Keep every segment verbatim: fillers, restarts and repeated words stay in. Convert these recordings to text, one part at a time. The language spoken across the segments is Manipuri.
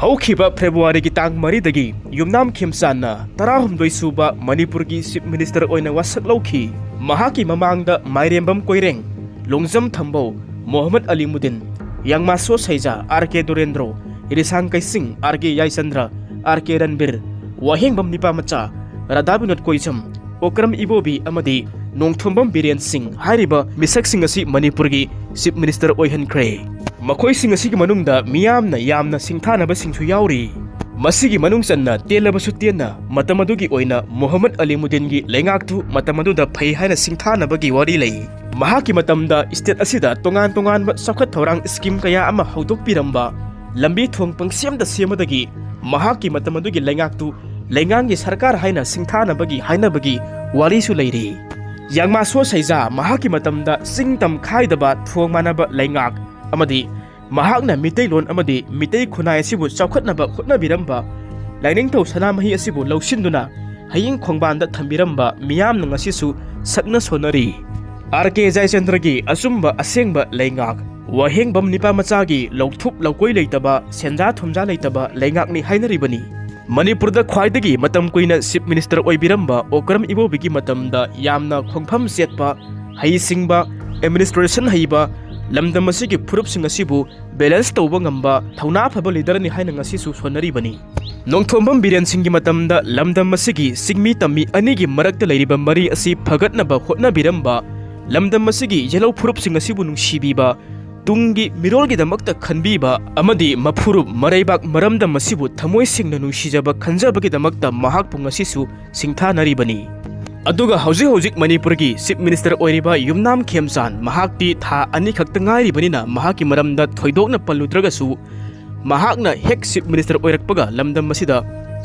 ꯍꯧꯈꯤꯕ ꯐꯦꯕ꯭ꯔꯨꯋꯥꯔꯤꯒꯤ ꯇꯥꯡ ꯃꯔꯤꯗꯒꯤ ꯌꯨꯝꯅꯥꯝ ꯈꯦꯝꯆꯥꯟꯅ ꯇꯔꯥꯍꯨꯝꯗꯣꯏ ꯁꯨꯕ ꯃꯅꯤꯄꯨꯔꯒꯤ ꯆꯤꯐ ꯃꯤꯅꯤꯁꯇꯔ ꯑꯣꯏꯅ ꯋꯥꯁꯛ ꯂꯧꯈꯤ꯫ ꯃꯍꯥꯛꯀꯤ ꯃꯃꯥꯡꯗ ꯃꯥꯏꯔꯦꯝꯕꯝ ꯀꯣꯏꯔꯦꯡ, ꯂꯣꯡꯖꯝ ꯊꯝꯕꯧ, ꯃꯣꯍꯝꯃꯗ ꯑꯂꯤꯃꯨꯗꯤꯟ, ꯌꯥꯡꯃꯥꯁꯣ ꯁꯩꯖꯥ, ꯑꯥꯔ ꯀꯦ ꯗꯣꯔꯦꯟꯗ꯭ꯔꯣ, ꯔꯤꯁꯥꯡ ꯀꯩꯁꯤꯡ, ꯑꯥꯔ ꯀꯦ ꯌꯥꯏꯆꯟꯗ꯭ꯔ, ꯑꯥꯔ ꯀꯦ ꯔꯟꯕꯤꯔ, ꯋꯥꯍꯦꯡꯕꯝ ꯅꯤꯄꯥꯃꯆꯥ, ꯔꯥꯙꯥ ꯕꯤꯅꯣꯗ ꯀꯣꯏꯖꯝ, ꯑꯣꯀ꯭ꯔꯝ ꯏꯕꯣꯕꯤ ꯑꯃꯗꯤ ꯅꯣꯡꯊꯣꯝꯕꯝ ꯕꯤꯔꯦꯟ ꯁꯤꯡ ꯍꯥꯏꯔꯤꯕ ꯃꯤꯁꯛꯁꯤꯡ ꯑꯁꯤ ꯃꯅꯤꯄꯨꯔꯒꯤ ꯆꯤꯐ ꯃꯤꯅꯤꯁꯇꯔ ꯑꯣꯏꯍꯟꯈ꯭ꯔꯦ꯫ ꯃꯈꯣꯏꯁꯤꯡ ꯑꯁꯤꯒꯤ ꯃꯅꯨꯡꯗ ꯃꯤꯌꯥꯝꯅ ꯌꯥꯝꯅ ꯁꯤꯡꯊꯥꯅꯕꯁꯤꯡꯁꯨ ꯌꯥꯎꯔꯤ꯫ ꯃꯁꯤꯒꯤ ꯃꯅꯨꯡ ꯆꯟꯅ ꯇꯦꯜꯂꯕꯁꯨ ꯇꯦꯟꯅ ꯃꯇꯝ ꯑꯗꯨꯒꯤ ꯑꯣꯏꯅ ꯃꯣꯍꯝꯃꯗ ꯑꯂꯤꯃꯨꯗꯤꯟꯒꯤ ꯂꯩꯉꯥꯛꯇꯨ ꯃꯇꯝ ꯑꯗꯨꯗ ꯐꯩ ꯍꯥꯏꯅ ꯁꯤꯡꯊꯥꯅꯕꯒꯤ ꯋꯥꯔꯤ ꯂꯩ꯫ ꯃꯍꯥꯛꯀꯤ ꯃꯇꯝꯗ ꯁ꯭ꯇꯦꯠ ꯑꯁꯤꯗ ꯇꯣꯉꯥꯟ ꯇꯣꯉꯥꯟꯕ ꯆꯥꯎꯈꯠ ꯊꯧꯔꯥꯡ ꯁ꯭ꯀꯤꯝ ꯀꯌꯥ ꯑꯃ ꯍꯧꯗꯣꯛꯄꯤꯔꯝꯕ, ꯂꯝꯕꯤ ꯊꯣꯡ ꯄꯪꯁꯦꯝꯗ ꯁꯦꯝꯕꯗꯒꯤ ꯃꯍꯥꯛꯀꯤ ꯃꯇꯝ ꯑꯗꯨꯒꯤ ꯂꯩꯉꯥꯛꯇꯨ ꯂꯩꯉꯥꯛꯒꯤ ꯁꯔꯀꯥꯔ ꯍꯥꯏꯅ ꯁꯤꯡꯊꯥꯅꯕꯒꯤ ꯍꯥꯏꯅꯕꯒꯤ ꯋꯥꯔꯤꯁꯨ ꯂꯩꯔꯤ꯫ ꯌꯥꯡꯃꯥꯁꯣ ꯁꯩꯖꯥ ꯃꯍꯥꯛꯀꯤ ꯃꯇꯝꯗ ꯆꯤꯡ ꯇꯝ ꯈꯥꯏꯗꯕ ꯊꯣꯡ ꯃꯥꯟꯅꯕ ꯂꯩꯉꯥꯛ ꯑꯃꯗꯤ ꯃꯍꯥꯛꯅ ꯃꯤꯇꯩꯂꯣꯟ ꯑꯃꯗꯤ ꯃꯤꯇꯩ ꯈꯨꯟꯅꯥꯏ ꯑꯁꯤꯕꯨ ꯆꯥꯎꯈꯠꯅꯕ ꯍꯣꯠꯅꯕꯤꯔꯝꯕ, ꯂꯥꯏꯅꯤꯡꯊꯧ ꯁꯅꯥꯃꯍꯤ ꯑꯁꯤꯕꯨ ꯂꯧꯁꯤꯟꯗꯨꯅ ꯍꯌꯤꯡ ꯈꯣꯡꯕꯥꯟꯗ ꯊꯝꯕꯤꯔꯝꯕ ꯃꯤꯌꯥꯝꯅ ꯉꯁꯤꯁꯨ ꯁꯛꯅ ꯁꯣꯟꯅꯔꯤ꯫ ꯑꯥꯔ ꯀꯦ ꯖꯌꯆꯟꯗ꯭ꯔꯒꯤ ꯑꯆꯨꯝꯕ ꯑꯁꯦꯡꯕ ꯂꯩꯉꯥꯛ, ꯋꯥꯍꯦꯡꯕꯝ ꯅꯤꯄꯥꯃꯆꯥꯒꯤ ꯂꯧꯊꯨꯞ ꯂꯧꯀꯣꯏ ꯂꯩꯇꯕ, ꯁꯦꯟꯖꯥ ꯊꯨꯝꯖꯥ ꯂꯩꯇꯕ ꯂꯩꯉꯥꯛꯅꯤ ꯍꯥꯏꯅꯔꯤꯕꯅꯤ꯫ ꯃꯅꯤꯄꯨꯔꯗ ꯈ꯭ꯋꯥꯏꯗꯒꯤ ꯃꯇꯝ ꯀꯨꯏꯅ ꯆꯤꯐ ꯃꯤꯅꯤꯁꯇꯔ ꯑꯣꯏꯕꯤꯔꯝꯕ ꯑꯣꯀ꯭ꯔꯝ ꯏꯕꯣꯕꯤꯒꯤ ꯃꯇꯝꯗ ꯌꯥꯝꯅ ꯈꯣꯡꯐꯝ ꯆꯦꯠꯄ, ꯍꯩꯁꯤꯡꯕ, ꯑꯦꯗꯃꯤꯅꯤꯁꯇ꯭ꯔꯦꯁꯟ ꯍꯩꯕ, ꯂꯝꯗꯝ ꯑꯁꯤꯒꯤ ꯐꯨꯔꯨꯞꯁꯤꯡ ꯑꯁꯤꯕꯨ ꯕꯦꯂꯦꯟꯁ ꯇꯧꯕ ꯉꯝꯕ ꯊꯧꯅꯥ ꯐꯕ ꯂꯤꯗꯔꯅꯤ ꯍꯥꯏꯅ ꯉꯁꯤꯁꯨ ꯁꯣꯟꯅꯔꯤꯕꯅꯤ꯫ ꯅꯣꯡꯊꯣꯝꯕꯝ ꯕꯤꯔꯦꯟ ꯁꯤꯡꯒꯤ ꯃꯇꯝꯗ ꯂꯝꯗꯝ ꯑꯁꯤꯒꯤ ꯆꯤꯡꯃꯤ ꯇꯝꯃꯤ ꯑꯅꯤꯒꯤ ꯃꯔꯛꯇ ꯂꯩꯔꯤꯕ ꯃꯔꯤ ꯑꯁꯤ ꯐꯒꯠꯅꯕ ꯍꯣꯠꯅꯕꯤꯔꯝꯕ, ꯂꯝꯗꯝ ꯑꯁꯤꯒꯤ ꯌꯦꯜꯍꯧ ꯐꯨꯔꯨꯞꯁꯤꯡ ꯑꯁꯤꯕꯨ ꯅꯨꯡꯁꯤꯕꯤꯕ, ꯇꯨꯡꯒꯤ ꯃꯤꯔꯣꯜꯒꯤꯗꯃꯛꯇ ꯈꯟꯕꯤꯕ ꯑꯃꯗꯤ ꯃꯐꯨꯔꯨꯞ ꯃꯔꯩꯕꯥꯛ ꯃꯔꯝꯗꯝ ꯑꯁꯤꯕꯨ ꯊꯃꯣꯏ ꯁꯦꯡꯅ ꯅꯨꯡꯁꯤꯖꯕ ꯈꯟꯖꯕꯒꯤꯗꯃꯛꯇ ꯃꯍꯥꯛꯄꯨ ꯉꯁꯤꯁꯨ ꯁꯤꯡꯊꯥꯅꯔꯤꯕꯅꯤ꯫ ꯑꯗꯨꯒ ꯍꯧꯖꯤꯛ ꯍꯧꯖꯤꯛ ꯃꯅꯤꯄꯨꯔꯒꯤ ꯆꯤꯐ ꯃꯤꯅꯤꯁꯇꯔ ꯑꯣꯏꯔꯤꯕ ꯌꯨꯝꯅꯥꯝ ꯈꯦꯝꯆꯥꯟ, ꯃꯍꯥꯛꯇꯤ ꯊꯥ ꯑꯅꯤ ꯈꯛꯇ ꯉꯥꯏꯔꯤꯕꯅꯤꯅ ꯃꯍꯥꯛꯀꯤ ꯃꯔꯝꯗ ꯊꯣꯏꯗꯣꯛꯅ ꯄꯜꯂꯨꯗ꯭ꯔꯒꯁꯨ, ꯃꯍꯥꯛꯅ ꯍꯦꯛ ꯆꯤꯐ ꯃꯤꯅꯤꯁꯇꯔ ꯑꯣꯏꯔꯛꯄꯒ ꯂꯝꯗꯝ ꯑꯁꯤꯗ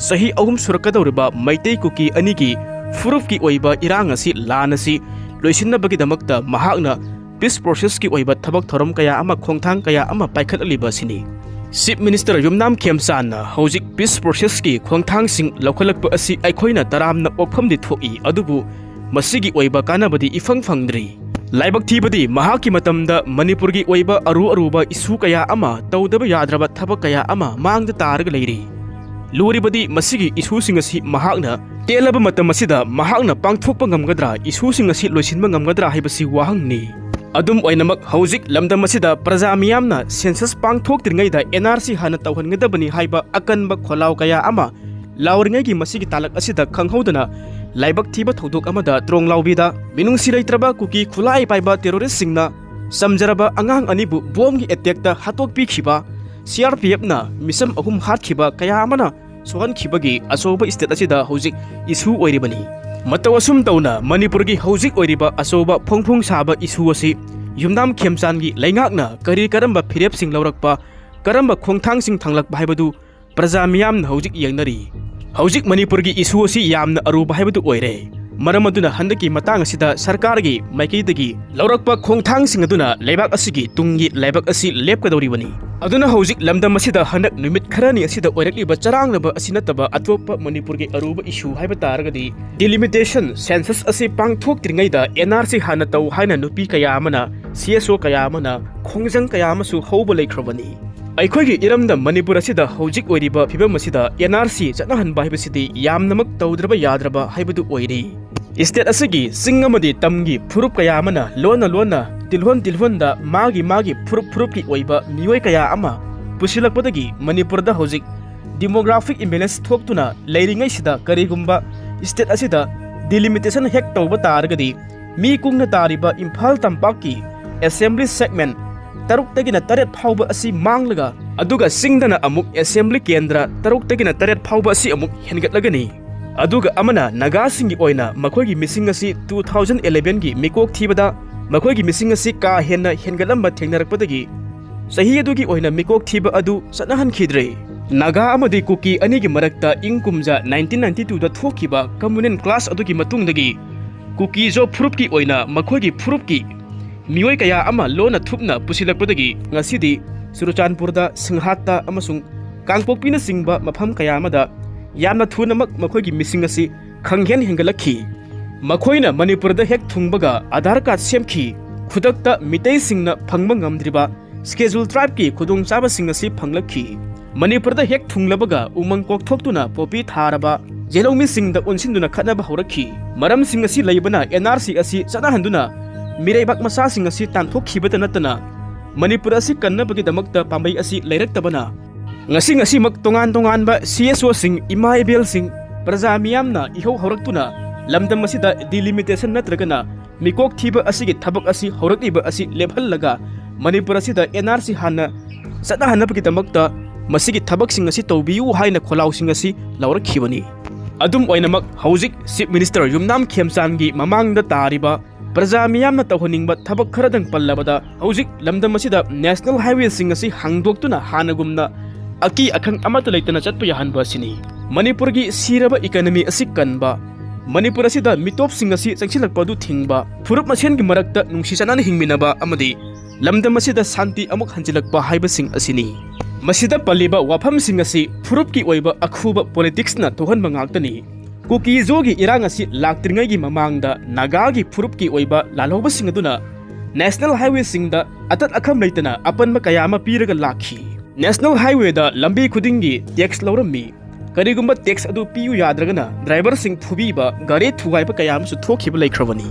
ꯆꯍꯤ ꯑꯍꯨꯝ ꯁꯨꯔꯛꯀꯗꯧꯔꯤꯕ ꯃꯩꯇꯩ ꯀꯨꯀꯤ ꯑꯅꯤꯒꯤ ꯐꯨꯔꯨꯞꯀꯤ ꯑꯣꯏꯕ ꯏꯔꯥꯡ ꯑꯁꯤ, ꯂꯥꯟ ꯑꯁꯤ ꯂꯣꯏꯁꯤꯟꯅꯕꯒꯤꯗꯃꯛꯇ ꯃꯍꯥꯛꯅ ꯄꯤꯁ ꯄ꯭ꯔꯣꯁꯦꯁꯀꯤ ꯑꯣꯏꯕ ꯊꯕꯛ ꯊꯧꯔꯝ ꯀꯌꯥ ꯑꯃ, ꯈꯣꯡꯊꯥꯡ ꯀꯌꯥ ꯑꯃ ꯄꯥꯏꯈꯠꯂꯛꯂꯤꯕ ꯑꯁꯤꯅꯤ꯫ ꯆꯤꯐ ꯃꯤꯅꯤꯁꯇꯔ ꯌꯨꯝꯅꯥꯝ ꯈꯦꯝꯆꯥꯟꯅ ꯍꯧꯖꯤꯛ ꯄꯤꯁ ꯄ꯭ꯔꯣꯁꯦꯁꯀꯤ ꯈꯣꯡꯊꯥꯡꯁꯤꯡ ꯂꯧꯈꯠꯂꯛꯄ ꯑꯁꯤ ꯑꯩꯈꯣꯏꯅ ꯇꯔꯥꯝꯅ ꯑꯣꯛꯐꯝꯗꯤ ꯊꯣꯛꯏ, ꯑꯗꯨꯕꯨ ꯃꯁꯤꯒꯤ ꯑꯣꯏꯕ ꯀꯥꯟꯅꯕꯗꯤ ꯏꯐꯪ ꯐꯪꯗ꯭ꯔꯤ꯫ ꯂꯥꯏꯕꯛ ꯊꯤꯕꯗꯤ ꯃꯍꯥꯛꯀꯤ ꯃꯇꯝꯗ ꯃꯅꯤꯄꯨꯔꯒꯤ ꯑꯣꯏꯕ ꯑꯔꯨ ꯑꯔꯨꯕ ꯏꯁꯨ ꯀꯌꯥ ꯑꯃ, ꯇꯧꯗꯕ ꯌꯥꯗ꯭ꯔꯕ ꯊꯕꯛ ꯀꯌꯥ ꯑꯃ ꯃꯥꯡꯗ ꯇꯥꯔꯒ ꯂꯩꯔꯤ꯫ ꯂꯨꯔꯤꯕꯗꯤ ꯃꯁꯤꯒꯤ ꯏꯁꯨꯁꯤꯡ ꯑꯁꯤ ꯃꯍꯥꯛꯅ ꯇꯦꯜꯂꯕ ꯃꯇꯝ ꯑꯁꯤꯗ ꯃꯍꯥꯛꯅ ꯄꯥꯡꯊꯣꯛꯄ ꯉꯝꯒꯗ꯭ꯔꯥ, ꯏꯁꯨꯁꯤꯡ ꯑꯁꯤ ꯂꯣꯏꯁꯤꯟꯕ ꯉꯝꯒꯗ꯭ꯔꯥ ꯍꯥꯏꯕꯁꯤ ꯋꯥꯍꯪꯅꯤ꯫ ꯑꯗꯨꯝ ꯑꯣꯏꯅꯃꯛ, ꯍꯧꯖꯤꯛ ꯂꯝꯗꯝ ꯑꯁꯤꯗ ꯄ꯭ꯔꯖꯥ ꯃꯤꯌꯥꯝꯅ census ꯄꯥꯡꯊꯣꯛꯇ꯭ꯔꯤꯉꯩꯗ N R C ꯍꯥꯟꯅ ꯇꯧꯍꯟꯒꯗꯕꯅꯤ ꯍꯥꯏꯕ ꯑꯀꯟꯕ ꯈꯣꯜꯂꯥꯎ ꯀꯌꯥ ꯑꯃ ꯂꯥꯎꯔꯤꯉꯩꯒꯤ ꯃꯁꯤꯒꯤ ꯇꯥꯂꯛ ꯑꯁꯤꯗ ꯈꯪꯍꯧꯗꯅ ꯂꯥꯏꯕꯛ ꯊꯤꯕ ꯊꯧꯗꯣꯛ ꯑꯃꯗ ꯇ꯭ꯔꯣꯡ ꯂꯥꯎꯕꯤꯗ ꯃꯤꯅꯨꯡꯁꯤ ꯂꯩꯇ꯭ꯔꯕ ꯀꯨꯀꯤ ꯈꯨꯠꯂꯥꯏ ꯄꯥꯏꯕ terroristꯁꯤꯡꯅ ꯆꯝꯖꯔꯕ ꯑꯉꯥꯡ ꯑꯅꯤꯕꯨ ꯕꯣꯝꯒꯤ attackꯇ ꯍꯥꯠꯇꯣꯛꯄꯤꯈꯤꯕ, C R P Fꯅ ꯃꯤꯁꯝ ꯑꯍꯨꯝ ꯍꯥꯠꯈꯤꯕ ꯀꯌꯥ ꯑꯃꯅ ꯁꯣꯛꯍꯟꯈꯤꯕꯒꯤ ꯑꯆꯧꯕ state ꯑꯁꯤꯗ ꯍꯧꯖꯤꯛ issue ꯑꯣꯏꯔꯤꯕꯅꯤ꯫ ꯃꯇꯧ ꯑꯁꯨꯝ ꯇꯧꯅ ꯃꯅꯤꯄꯨꯔꯒꯤ ꯍꯧꯖꯤꯛ ꯑꯣꯏꯔꯤꯕ ꯑꯆꯧꯕ ꯐꯣꯡ ꯐꯣꯡ ꯁꯥꯕ issue ꯑꯁꯤ ꯌꯨꯝꯅꯥꯝ ꯈꯦꯝꯆꯥꯟꯒꯤ ꯂꯩꯉꯥꯛꯅ ꯀꯔꯤ ꯀꯔꯝꯕ ꯐꯤꯔꯦꯞꯁꯤꯡ ꯂꯧꯔꯛꯄ, ꯀꯔꯝꯕ ꯈꯣꯡꯊꯥꯡꯁꯤꯡ ꯊꯥꯡꯂꯛꯄ ꯍꯥꯏꯕꯗꯨ ꯄ꯭ꯔꯖꯥ ꯃꯤꯌꯥꯝꯅ ꯍꯧꯖꯤꯛ ꯌꯦꯡꯅꯔꯤ꯫ ꯍꯧꯖꯤꯛ ꯃꯅꯤꯄꯨꯔꯒꯤ issue ꯑꯁꯤ ꯌꯥꯝꯅ ꯑꯔꯨꯕ ꯍꯥꯏꯕꯗꯨ ꯑꯣꯏꯔꯦ꯫ ꯃꯔꯝ ꯑꯗꯨꯅ ꯍꯟꯗꯛꯀꯤ ꯃꯇꯥꯡ ꯑꯁꯤꯗ ꯁꯔꯀꯥꯔꯒꯤ ꯃꯥꯏꯀꯩꯗꯒꯤ ꯂꯧꯔꯛꯄ ꯈꯣꯡꯊꯥꯡꯁꯤꯡ ꯑꯗꯨꯅ ꯂꯩꯕꯥꯛ ꯑꯁꯤꯒꯤ ꯇꯨꯡꯒꯤ ꯂꯥꯏꯕꯛ ꯑꯁꯤ ꯂꯦꯞꯀꯗꯧꯔꯤꯕꯅꯤ꯫ ꯑꯗꯨꯅ ꯍꯧꯖꯤꯛ ꯂꯝꯗꯝ ꯑꯁꯤꯗ ꯍꯟꯗꯛ ꯅꯨꯃꯤꯠ ꯈꯔꯅꯤ ꯑꯁꯤꯗ ꯑꯣꯏꯔꯛꯂꯤꯕ ꯆꯔꯥꯡꯅꯕ ꯑꯁꯤ ꯅꯠꯇꯕ ꯑꯇꯣꯞꯄ ꯃꯅꯤꯄꯨꯔꯒꯤ ꯑꯔꯨꯕ issue ꯍꯥꯏꯕ ꯇꯥꯔꯒꯗꯤ delimitation census ꯑꯁꯤ ꯄꯥꯡꯊꯣꯛꯇ꯭ꯔꯤꯉꯩꯗ N R C ꯍꯥꯟꯅ ꯇꯧ ꯍꯥꯏꯅ ꯅꯨꯄꯤ ꯀꯌꯥ ꯑꯃꯅ, C S O ꯀꯌꯥ ꯑꯃꯅ ꯈꯣꯡꯖꯪ ꯀꯌꯥ ꯑꯃꯁꯨ ꯍꯧꯕ ꯂꯩꯈ꯭ꯔꯕꯅꯤ꯫ ꯑꯩꯈꯣꯏꯒꯤ ꯏꯔꯝꯗꯝ ꯃꯅꯤꯄꯨꯔ ꯑꯁꯤꯗ ꯍꯧꯖꯤꯛ ꯑꯣꯏꯔꯤꯕ ꯐꯤꯕꯝ ꯑꯁꯤꯗ N R C ꯆꯠꯅꯍꯟꯕ ꯍꯥꯏꯕꯁꯤꯗꯤ ꯌꯥꯝꯅꯃꯛ ꯇꯧꯗ꯭ꯔꯕ ꯌꯥꯗ꯭ꯔꯕ ꯍꯥꯏꯕꯗꯨ ꯑꯣꯏꯔꯦ꯫ State ꯑꯁꯤꯒꯤ ꯆꯤꯡ ꯑꯃꯗꯤ ꯇꯝꯒꯤ ꯐꯨꯔꯨꯞ ꯀꯌꯥ ꯑꯃꯅ ꯂꯣꯟꯅ ꯂꯣꯟꯅ, ꯇꯤꯜꯍꯣꯟ ꯇꯤꯜꯍꯣꯟꯗ ꯃꯥꯒꯤ ꯃꯥꯒꯤ ꯐꯨꯔꯨꯞ ꯐꯨꯔꯨꯞꯀꯤ ꯑꯣꯏꯕ ꯃꯤꯑꯣꯏ ꯀꯌꯥ ꯑꯃ ꯄꯨꯁꯤꯜꯂꯛꯄꯗꯒꯤ ꯃꯅꯤꯄꯨꯔꯗ ꯍꯧꯖꯤꯛ demographic imbalance ꯊꯣꯛꯇꯨꯅ ꯂꯩꯔꯤꯉꯩꯁꯤꯗ ꯀꯔꯤꯒꯨꯝꯕ state ꯑꯁꯤꯗ delimitation ꯍꯦꯛ ꯇꯧꯕ ꯇꯥꯔꯒꯗꯤ ꯃꯤ ꯀꯨꯡꯅ ꯇꯥꯔꯤꯕ ꯏꯝꯐꯥꯜ ꯇꯝꯄꯥꯛꯀꯤ assembly segment ꯇꯔꯨꯛꯇꯒꯤꯅ ꯇꯔꯦꯠ ꯐꯥꯎꯕ ꯑꯁꯤ ꯃꯥꯡꯂꯒ, ꯑꯗꯨꯒ ꯆꯤꯡꯗꯅ ꯑꯃꯨꯛ assembly ꯀꯦꯟꯗ꯭ꯔ ꯇꯔꯨꯛꯇꯒꯤꯅ ꯇꯔꯦꯠ ꯐꯥꯎꯕ ꯑꯁꯤ ꯑꯃꯨꯛ ꯍꯦꯟꯒꯠꯂꯒꯅꯤ꯫ ꯑꯗꯨꯒ ꯑꯃꯅ ꯅꯥꯒꯥꯁꯤꯡꯒꯤ ꯑꯣꯏꯅ ꯃꯈꯣꯏꯒꯤ ꯃꯤꯁꯤꯡ ꯑꯁꯤ two thousand elevenꯒꯤ ꯃꯤꯀꯣꯛ ꯊꯤꯕꯗ ꯃꯈꯣꯏꯒꯤ ꯃꯤꯁꯤꯡ ꯑꯁꯤ ꯀꯥ ꯍꯦꯟꯅ ꯍꯦꯟꯒꯠꯂꯝꯕ ꯊꯦꯡꯅꯔꯛꯄꯗꯒꯤ ꯆꯍꯤ ꯑꯗꯨꯒꯤ ꯑꯣꯏꯅ ꯃꯤꯀꯣꯛ ꯊꯤꯕ ꯑꯗꯨ ꯆꯠꯅꯍꯟꯈꯤꯗ꯭ꯔꯦ꯫ ꯅꯥꯒꯥ ꯑꯃꯗꯤ ꯀꯨꯀꯤ ꯑꯅꯤꯒꯤ ꯃꯔꯛꯇ ꯏꯪ ꯀꯨꯝꯖꯥ nineteen ninety twoꯗ ꯊꯣꯛꯈꯤꯕ communal clash ꯑꯗꯨꯒꯤ ꯃꯇꯨꯡꯗꯒꯤ ꯀꯨꯀꯤ ꯖꯣ ꯐꯨꯔꯨꯞꯀꯤ ꯑꯣꯏꯅ ꯃꯈꯣꯏꯒꯤ ꯐꯨꯔꯨꯞꯀꯤ ꯃꯤꯑꯣꯏ ꯀꯌꯥ ꯑꯃ ꯂꯣꯟꯅ ꯊꯨꯞꯅ ꯄꯨꯁꯤꯜꯂꯛꯄꯗꯒꯤ ꯉꯁꯤꯗꯤ ꯆꯨꯔꯆꯥꯟꯄꯨꯔꯗ, ꯁꯤꯡꯍꯥꯠꯇ ꯑꯃꯁꯨꯡ ꯀꯥꯡꯄꯣꯛꯄꯤꯅꯆꯤꯡꯕ ꯃꯐꯝ ꯀꯌꯥ ꯑꯃꯗ ꯌꯥꯝꯅ ꯊꯨꯅꯃꯛ ꯃꯈꯣꯏꯒꯤ ꯃꯤꯁꯤꯡ ꯑꯁꯤ ꯈꯪꯍꯦꯟ ꯍꯦꯟꯒꯠꯂꯛꯈꯤ꯫ ꯃꯈꯣꯏꯅ ꯃꯅꯤꯄꯨꯔꯗ ꯍꯦꯛ ꯊꯨꯡꯕꯒ ꯑꯙꯥꯔ ꯀꯥꯔꯗ ꯁꯦꯝꯈꯤ꯫ ꯈꯨꯗꯛꯇ ꯃꯤꯇꯩꯁꯤꯡꯅ ꯐꯪꯕ ꯉꯝꯗ꯭ꯔꯤꯕ ꯁ꯭ꯀꯦꯖꯨꯜ ꯇ꯭ꯔꯥꯏꯕꯀꯤ ꯈꯨꯗꯣꯡꯆꯥꯕꯁꯤꯡ ꯑꯁꯤ ꯐꯪꯂꯛꯈꯤ꯫ ꯃꯅꯤꯄꯨꯔꯗ ꯍꯦꯛ ꯊꯨꯡꯂꯕꯒ ꯎꯃꯪ ꯀꯣꯛꯊꯣꯛꯇꯨꯅ ꯄꯣꯄꯤ ꯊꯥꯔꯕ ꯌꯦꯜꯍꯧꯃꯤꯁꯤꯡꯗ ꯑꯣꯟꯁꯤꯟꯗꯨꯅ ꯈꯠꯅꯕ ꯍꯧꯔꯛꯈꯤ꯫ ꯃꯔꯝꯁꯤꯡ ꯑꯁꯤ ꯂꯩꯕꯅ ꯑꯦꯟ ꯑꯥꯔ ꯁꯤ ꯑꯁꯤ ꯆꯠꯅꯍꯟꯗꯨꯅ ꯃꯤꯔꯩꯕꯥꯛ ꯃꯆꯥꯁꯤꯡ ꯑꯁꯤ ꯇꯥꯟꯊꯣꯛꯈꯤꯕꯇ ꯅꯠꯇꯅ ꯃꯅꯤꯄꯨꯔ ꯑꯁꯤ ꯀꯟꯅꯕꯒꯤꯗꯃꯛꯇ ꯄꯥꯝꯕꯩ ꯑꯁꯤ ꯂꯩꯔꯛꯇꯕꯅ ꯉꯁꯤ ꯉꯁꯤꯃꯛ ꯇꯣꯉꯥꯟ ꯇꯣꯉꯥꯟꯕ ꯁꯤ ꯑꯦꯁ ꯑꯣꯁꯤꯡ, ꯏꯃꯥ ꯏꯕꯦꯜꯁꯤꯡ, ꯄ꯭ꯔꯖꯥ ꯃꯤꯌꯥꯝꯅ ꯏꯍꯧ ꯍꯧꯔꯛꯇꯨꯅ ꯂꯝꯗꯝ ꯑꯁꯤꯗ ꯗꯤꯂꯤꯃꯤꯇꯦꯁꯟ ꯅꯠꯇ꯭ꯔꯒꯅ ꯃꯤꯀꯣꯛ ꯊꯤꯕ ꯑꯁꯤꯒꯤ ꯊꯕꯛ ꯑꯁꯤ ꯍꯧꯔꯛꯂꯤꯕ ꯑꯁꯤ ꯂꯦꯞꯍꯜꯂꯒ ꯃꯅꯤꯄꯨꯔ ꯑꯁꯤꯗ ꯑꯦꯟ ꯑꯥꯔ ꯁꯤ ꯍꯥꯟꯅ ꯆꯠꯅꯍꯟꯅꯕꯒꯤꯗꯃꯛꯇ ꯃꯁꯤꯒꯤ ꯊꯕꯛꯁꯤꯡ ꯑꯁꯤ ꯇꯧꯕꯤꯌꯨ ꯍꯥꯏꯅ ꯈꯣꯜꯂꯥꯎꯁꯤꯡ ꯑꯁꯤ ꯂꯧꯔꯛꯈꯤꯕꯅꯤ꯫ ꯑꯗꯨꯝ ꯑꯣꯏꯅꯃꯛ, ꯍꯧꯖꯤꯛ ꯆꯤꯐ ꯃꯤꯅꯤꯁꯇꯔ ꯌꯨꯝꯅꯥꯝ ꯈꯦꯝꯆꯥꯟꯒꯤ ꯃꯃꯥꯡꯗ ꯇꯥꯔꯤꯕ ꯄ꯭ꯔꯖꯥ ꯃꯤꯌꯥꯝꯅ ꯇꯧꯍꯟꯅꯤꯡꯕ ꯊꯕꯛ ꯈꯔꯗꯪ ꯄꯜꯂꯕꯗ, ꯍꯧꯖꯤꯛ ꯂꯝꯗꯝ ꯑꯁꯤꯗ ꯅꯦꯁꯅꯦꯜ ꯍꯥꯏꯋꯦꯁꯤꯡ ꯑꯁꯤ ꯍꯥꯡꯗꯣꯛꯇꯨꯅ ꯍꯥꯟꯅꯒꯨꯝꯅ ꯑꯀꯤ ꯑꯈꯪ ꯑꯃꯠꯇ ꯂꯩꯇꯅ ꯆꯠꯄ ꯌꯥꯍꯟꯕ ꯑꯁꯤꯅꯤ꯫ ꯃꯅꯤꯄꯨꯔꯒꯤ ꯁꯤꯔꯕ ꯏꯀꯅꯃꯤ ꯑꯁꯤ ꯀꯟꯕ, ꯃꯅꯤꯄꯨꯔ ꯑꯁꯤꯗ ꯃꯤꯇꯣꯞꯁꯤꯡ ꯑꯁꯤ ꯆꯪꯁꯤꯜꯂꯛꯄ ꯑꯗꯨ ꯊꯤꯡꯕ, ꯐꯨꯔꯨꯞ ꯃꯁꯦꯟꯒꯤ ꯃꯔꯛꯇ ꯅꯨꯡꯁꯤ ꯆꯥꯟꯅꯅ ꯍꯤꯡꯃꯤꯟꯅꯕ ꯑꯃꯗꯤ ꯂꯝꯗꯝ ꯑꯁꯤꯗ ꯁꯥꯟꯇꯤ ꯑꯃꯨꯛ ꯍꯟꯖꯤꯜꯂꯛꯄ ꯍꯥꯏꯕꯁꯤꯡ ꯑꯁꯤꯅꯤ꯫ ꯃꯁꯤꯗ ꯄꯜꯂꯤꯕ ꯋꯥꯐꯝꯁꯤꯡ ꯑꯁꯤ ꯐꯨꯔꯨꯞꯀꯤ ꯑꯣꯏꯕ ꯑꯈꯨꯕ ꯄꯣꯂꯤꯇꯤꯛꯁꯅ ꯊꯣꯛꯍꯟꯕ ꯉꯥꯛꯇꯅꯤ꯫ ꯀꯨꯀꯤ ꯖꯣꯒꯤ ꯏꯔꯥꯡ ꯑꯁꯤ ꯂꯥꯛꯇ꯭ꯔꯤꯉꯩꯒꯤ ꯃꯃꯥꯡꯗ ꯅꯥꯒꯥꯒꯤ ꯐꯨꯔꯨꯞꯀꯤ ꯑꯣꯏꯕ ꯂꯥꯜꯍꯧꯕꯁꯤꯡ ꯑꯗꯨꯅ ꯅꯦꯁꯅꯦꯜ ꯍꯥꯏꯋꯦꯁꯤꯡꯗ ꯑꯇꯠ ꯑꯈꯝ ꯂꯩꯇꯅ ꯑꯄꯟꯕ ꯀꯌꯥ ꯑꯃ ꯄꯤꯔꯒ ꯂꯥꯛꯈꯤ꯫ ꯅꯦꯁꯅꯦꯜ ꯍꯥꯏꯋꯦꯗ ꯂꯝꯕꯤ ꯈꯨꯗꯤꯡꯒꯤ ꯇꯦꯛꯁ ꯂꯧꯔꯝꯃꯤ꯫ ꯀꯔꯤꯒꯨꯝꯕ ꯇꯦꯛꯁ ꯑꯗꯨ ꯄꯤꯌꯨ ꯌꯥꯗ꯭ꯔꯒꯅ ꯗ꯭ꯔꯥꯏꯚꯔꯁꯤꯡ ꯐꯨꯕꯤꯕ, ꯒꯥꯔꯤ ꯊꯨꯒꯥꯏꯕ ꯀꯌꯥ ꯑꯃꯁꯨ ꯊꯣꯛꯈꯤꯕ ꯂꯩꯈ꯭ꯔꯕꯅꯤ꯫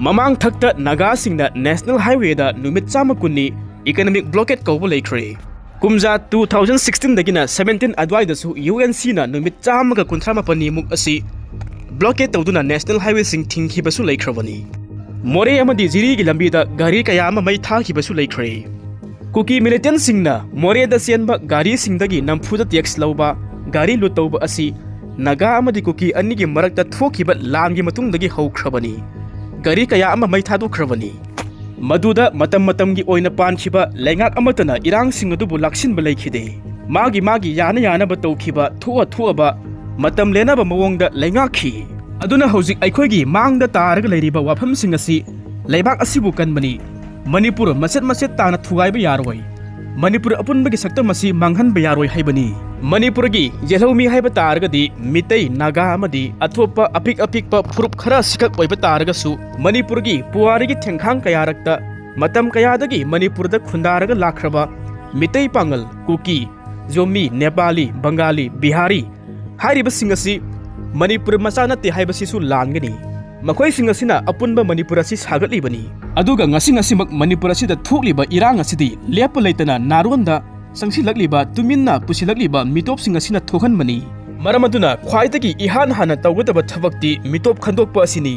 ꯃꯃꯥꯡ ꯊꯛꯇ ꯅꯥꯒꯥꯁꯤꯡꯅ ꯅꯦꯁꯅꯦꯜ ꯍꯥꯏꯋꯦꯗ ꯅꯨꯃꯤꯠ ꯆꯥꯝꯃ ꯀꯨꯟꯅꯤ ꯏꯀꯅꯃꯤꯛ ꯕ꯭ꯂꯣꯀꯦꯠ ꯀꯧꯕ ꯂꯩꯈ꯭ꯔꯦ꯫ ꯀꯨꯝꯖꯥ ꯇꯨ ꯊꯥꯎꯖꯟ ꯁꯤꯛꯁꯇꯤꯟꯗꯒꯤꯅ ꯁꯕꯦꯟꯇꯤꯟ ꯑꯗꯨꯋꯥꯏꯗꯁꯨ ꯌꯨ ꯑꯦꯟ ꯁꯤꯅ ꯅꯨꯃꯤꯠ ꯆꯥꯝꯃꯒ ꯀꯨꯟꯊ꯭ꯔꯥ ꯃꯥꯄꯟꯅꯤꯃꯨꯛ ꯑꯁꯤ ꯕ꯭ꯂꯣꯀꯦꯠ ꯇꯧꯗꯨꯅ ꯅꯦꯁꯅꯦꯜ ꯍꯥꯏꯋꯦꯁꯤꯡ ꯊꯤꯡꯈꯤꯕꯁꯨ ꯂꯩꯈ꯭ꯔꯕꯅꯤ꯫ ꯃꯣꯔꯦ ꯑꯃꯗꯤ ꯖꯤꯔꯤꯒꯤ ꯂꯝꯕꯤꯗ ꯒꯥꯔꯤ ꯀꯌꯥ ꯑꯃ ꯃꯩ ꯊꯥꯈꯤꯕꯁꯨ ꯂꯩꯈ꯭ꯔꯦ꯫ ꯀꯨꯀꯤ ꯃꯤꯂꯤꯇꯦꯟꯁꯤꯡꯅ ꯃꯣꯔꯦꯗ ꯆꯦꯟꯕ ꯒꯥꯔꯤꯁꯤꯡꯗꯒꯤ ꯅꯝꯐꯨꯗ ꯇꯦꯛꯁ ꯂꯧꯕ, ꯒꯥꯔꯤ ꯂꯨꯠ ꯇꯧꯕ ꯑꯁꯤ ꯅꯥꯒꯥ ꯑꯃꯗꯤ ꯀꯨꯀꯤ ꯑꯅꯤꯒꯤ ꯃꯔꯛꯇ ꯊꯣꯛꯈꯤꯕ ꯂꯥꯟꯒꯤ ꯃꯇꯨꯡꯗꯒꯤ ꯍꯧꯈ꯭ꯔꯕꯅꯤ꯫ ꯒꯥꯔꯤ ꯀꯌꯥ ꯑꯃ ꯃꯩ ꯊꯥꯗꯣꯛꯈ꯭ꯔꯕꯅꯤ꯫ ꯃꯗꯨꯗ ꯃꯇꯝ ꯃꯇꯝꯒꯤ ꯑꯣꯏꯅ ꯄꯥꯟꯈꯤꯕ ꯂꯩꯉꯥꯛ ꯑꯃꯠꯇꯅ ꯏꯔꯥꯡꯁꯤꯡ ꯑꯗꯨꯕꯨ ꯂꯥꯛꯁꯤꯟꯕ ꯂꯩꯈꯤꯗꯦ꯫ ꯃꯥꯒꯤ ꯃꯥꯒꯤ ꯌꯥꯅ ꯌꯥꯅꯕ ꯇꯧꯈꯤꯕ, ꯊꯣꯛꯑ ꯊꯣꯛꯑꯕ ꯃꯇꯝ ꯂꯦꯟꯅꯕ ꯃꯑꯣꯡꯗ ꯂꯩꯉꯥꯛꯈꯤ꯫ ꯑꯗꯨꯅ ꯍꯧꯖꯤꯛ ꯑꯩꯈꯣꯏꯒꯤ ꯃꯥꯡꯗ ꯇꯥꯔꯒ ꯂꯩꯔꯤꯕ ꯋꯥꯐꯝꯁꯤꯡ ꯑꯁꯤ ꯂꯩꯕꯥꯛ ꯑꯁꯤꯕꯨ ꯀꯟꯕꯅꯤ꯫ ꯃꯅꯤꯄꯨꯔ ꯃꯆꯦꯠ ꯃꯆꯦꯠ ꯇꯥꯅ ꯊꯨꯒꯥꯏꯕ ꯌꯥꯔꯣꯏ꯫ ꯃꯅꯤꯄꯨꯔ ꯑꯄꯨꯟꯕꯒꯤ ꯁꯛꯇꯝ ꯑꯁꯤ ꯃꯥꯡꯍꯟꯕ ꯌꯥꯔꯣꯏ ꯍꯥꯏꯕꯅꯤ꯫ ꯃꯅꯤꯄꯨꯔꯒꯤ ꯌꯦꯜꯍꯧꯃꯤ ꯍꯥꯏꯕ ꯇꯥꯔꯒꯗꯤ ꯃꯤꯇꯩ, ꯅꯥꯒꯥ ꯑꯃꯗꯤ ꯑꯇꯣꯞꯄ ꯑꯄꯤꯛ ꯑꯄꯤꯛꯄ ꯐꯨꯔꯨꯞ ꯈꯔ ꯁꯤꯈꯛ ꯑꯣꯏꯕ ꯇꯥꯔꯒꯁꯨ, ꯃꯅꯤꯄꯨꯔꯒꯤ ꯄꯨꯋꯥꯔꯤꯒꯤ ꯊꯦꯡꯈꯥꯡ ꯀꯌꯥꯔꯛꯇ ꯃꯇꯝ ꯀꯌꯥꯗꯒꯤ ꯃꯅꯤꯄꯨꯔꯗ ꯈꯨꯟꯗꯥꯔꯒ ꯂꯥꯛꯈ꯭ꯔꯕ ꯃꯤꯇꯩ ꯄꯥꯉꯜ, ꯀꯨꯀꯤ, ꯖꯣꯃꯤ, ꯅꯦꯄꯥꯂꯤ, ꯕꯪꯒꯥꯂꯤ, ꯕꯤꯍꯥꯔꯤ ꯍꯥꯏꯔꯤꯕꯁꯤꯡ ꯑꯁꯤ ꯃꯅꯤꯄꯨꯔ ꯃꯆꯥ ꯅꯠꯇꯦ ꯍꯥꯏꯕꯁꯤꯁꯨ ꯂꯥꯟꯒꯅꯤ꯫ ꯃꯈꯣꯏꯁꯤꯡ ꯑꯁꯤꯅ ꯑꯄꯨꯟꯕ ꯃꯅꯤꯄꯨꯔ ꯑꯁꯤ ꯁꯥꯒꯠꯂꯤꯕꯅꯤ꯫ ꯑꯗꯨꯒ ꯉꯁꯤ ꯉꯁꯤꯃꯛ ꯃꯅꯤꯄꯨꯔ ꯑꯁꯤꯗ ꯊꯣꯛꯂꯤꯕ ꯏꯔꯥꯡ ꯑꯁꯤꯗꯤ ꯂꯦꯞꯄ ꯂꯩꯇꯅ ꯅꯥꯔꯣꯟꯗ ꯆꯪꯁꯤꯜꯂꯛꯂꯤꯕ, ꯇꯨꯃꯤꯟꯅ ꯄꯨꯁꯤꯜꯂꯛꯂꯤꯕ ꯃꯤꯇꯣꯞꯁꯤꯡ ꯑꯁꯤꯅ ꯊꯣꯛꯍꯟꯕꯅꯤ꯫ ꯃꯔꯝ ꯑꯗꯨꯅ ꯈ꯭ꯋꯥꯏꯗꯒꯤ ꯏꯍꯥꯟ ꯍꯥꯟꯅ ꯇꯧꯒꯗꯕ ꯊꯕꯛꯇꯤ ꯃꯤꯇꯣꯞ ꯈꯟꯗꯣꯛꯄ ꯑꯁꯤꯅꯤ꯫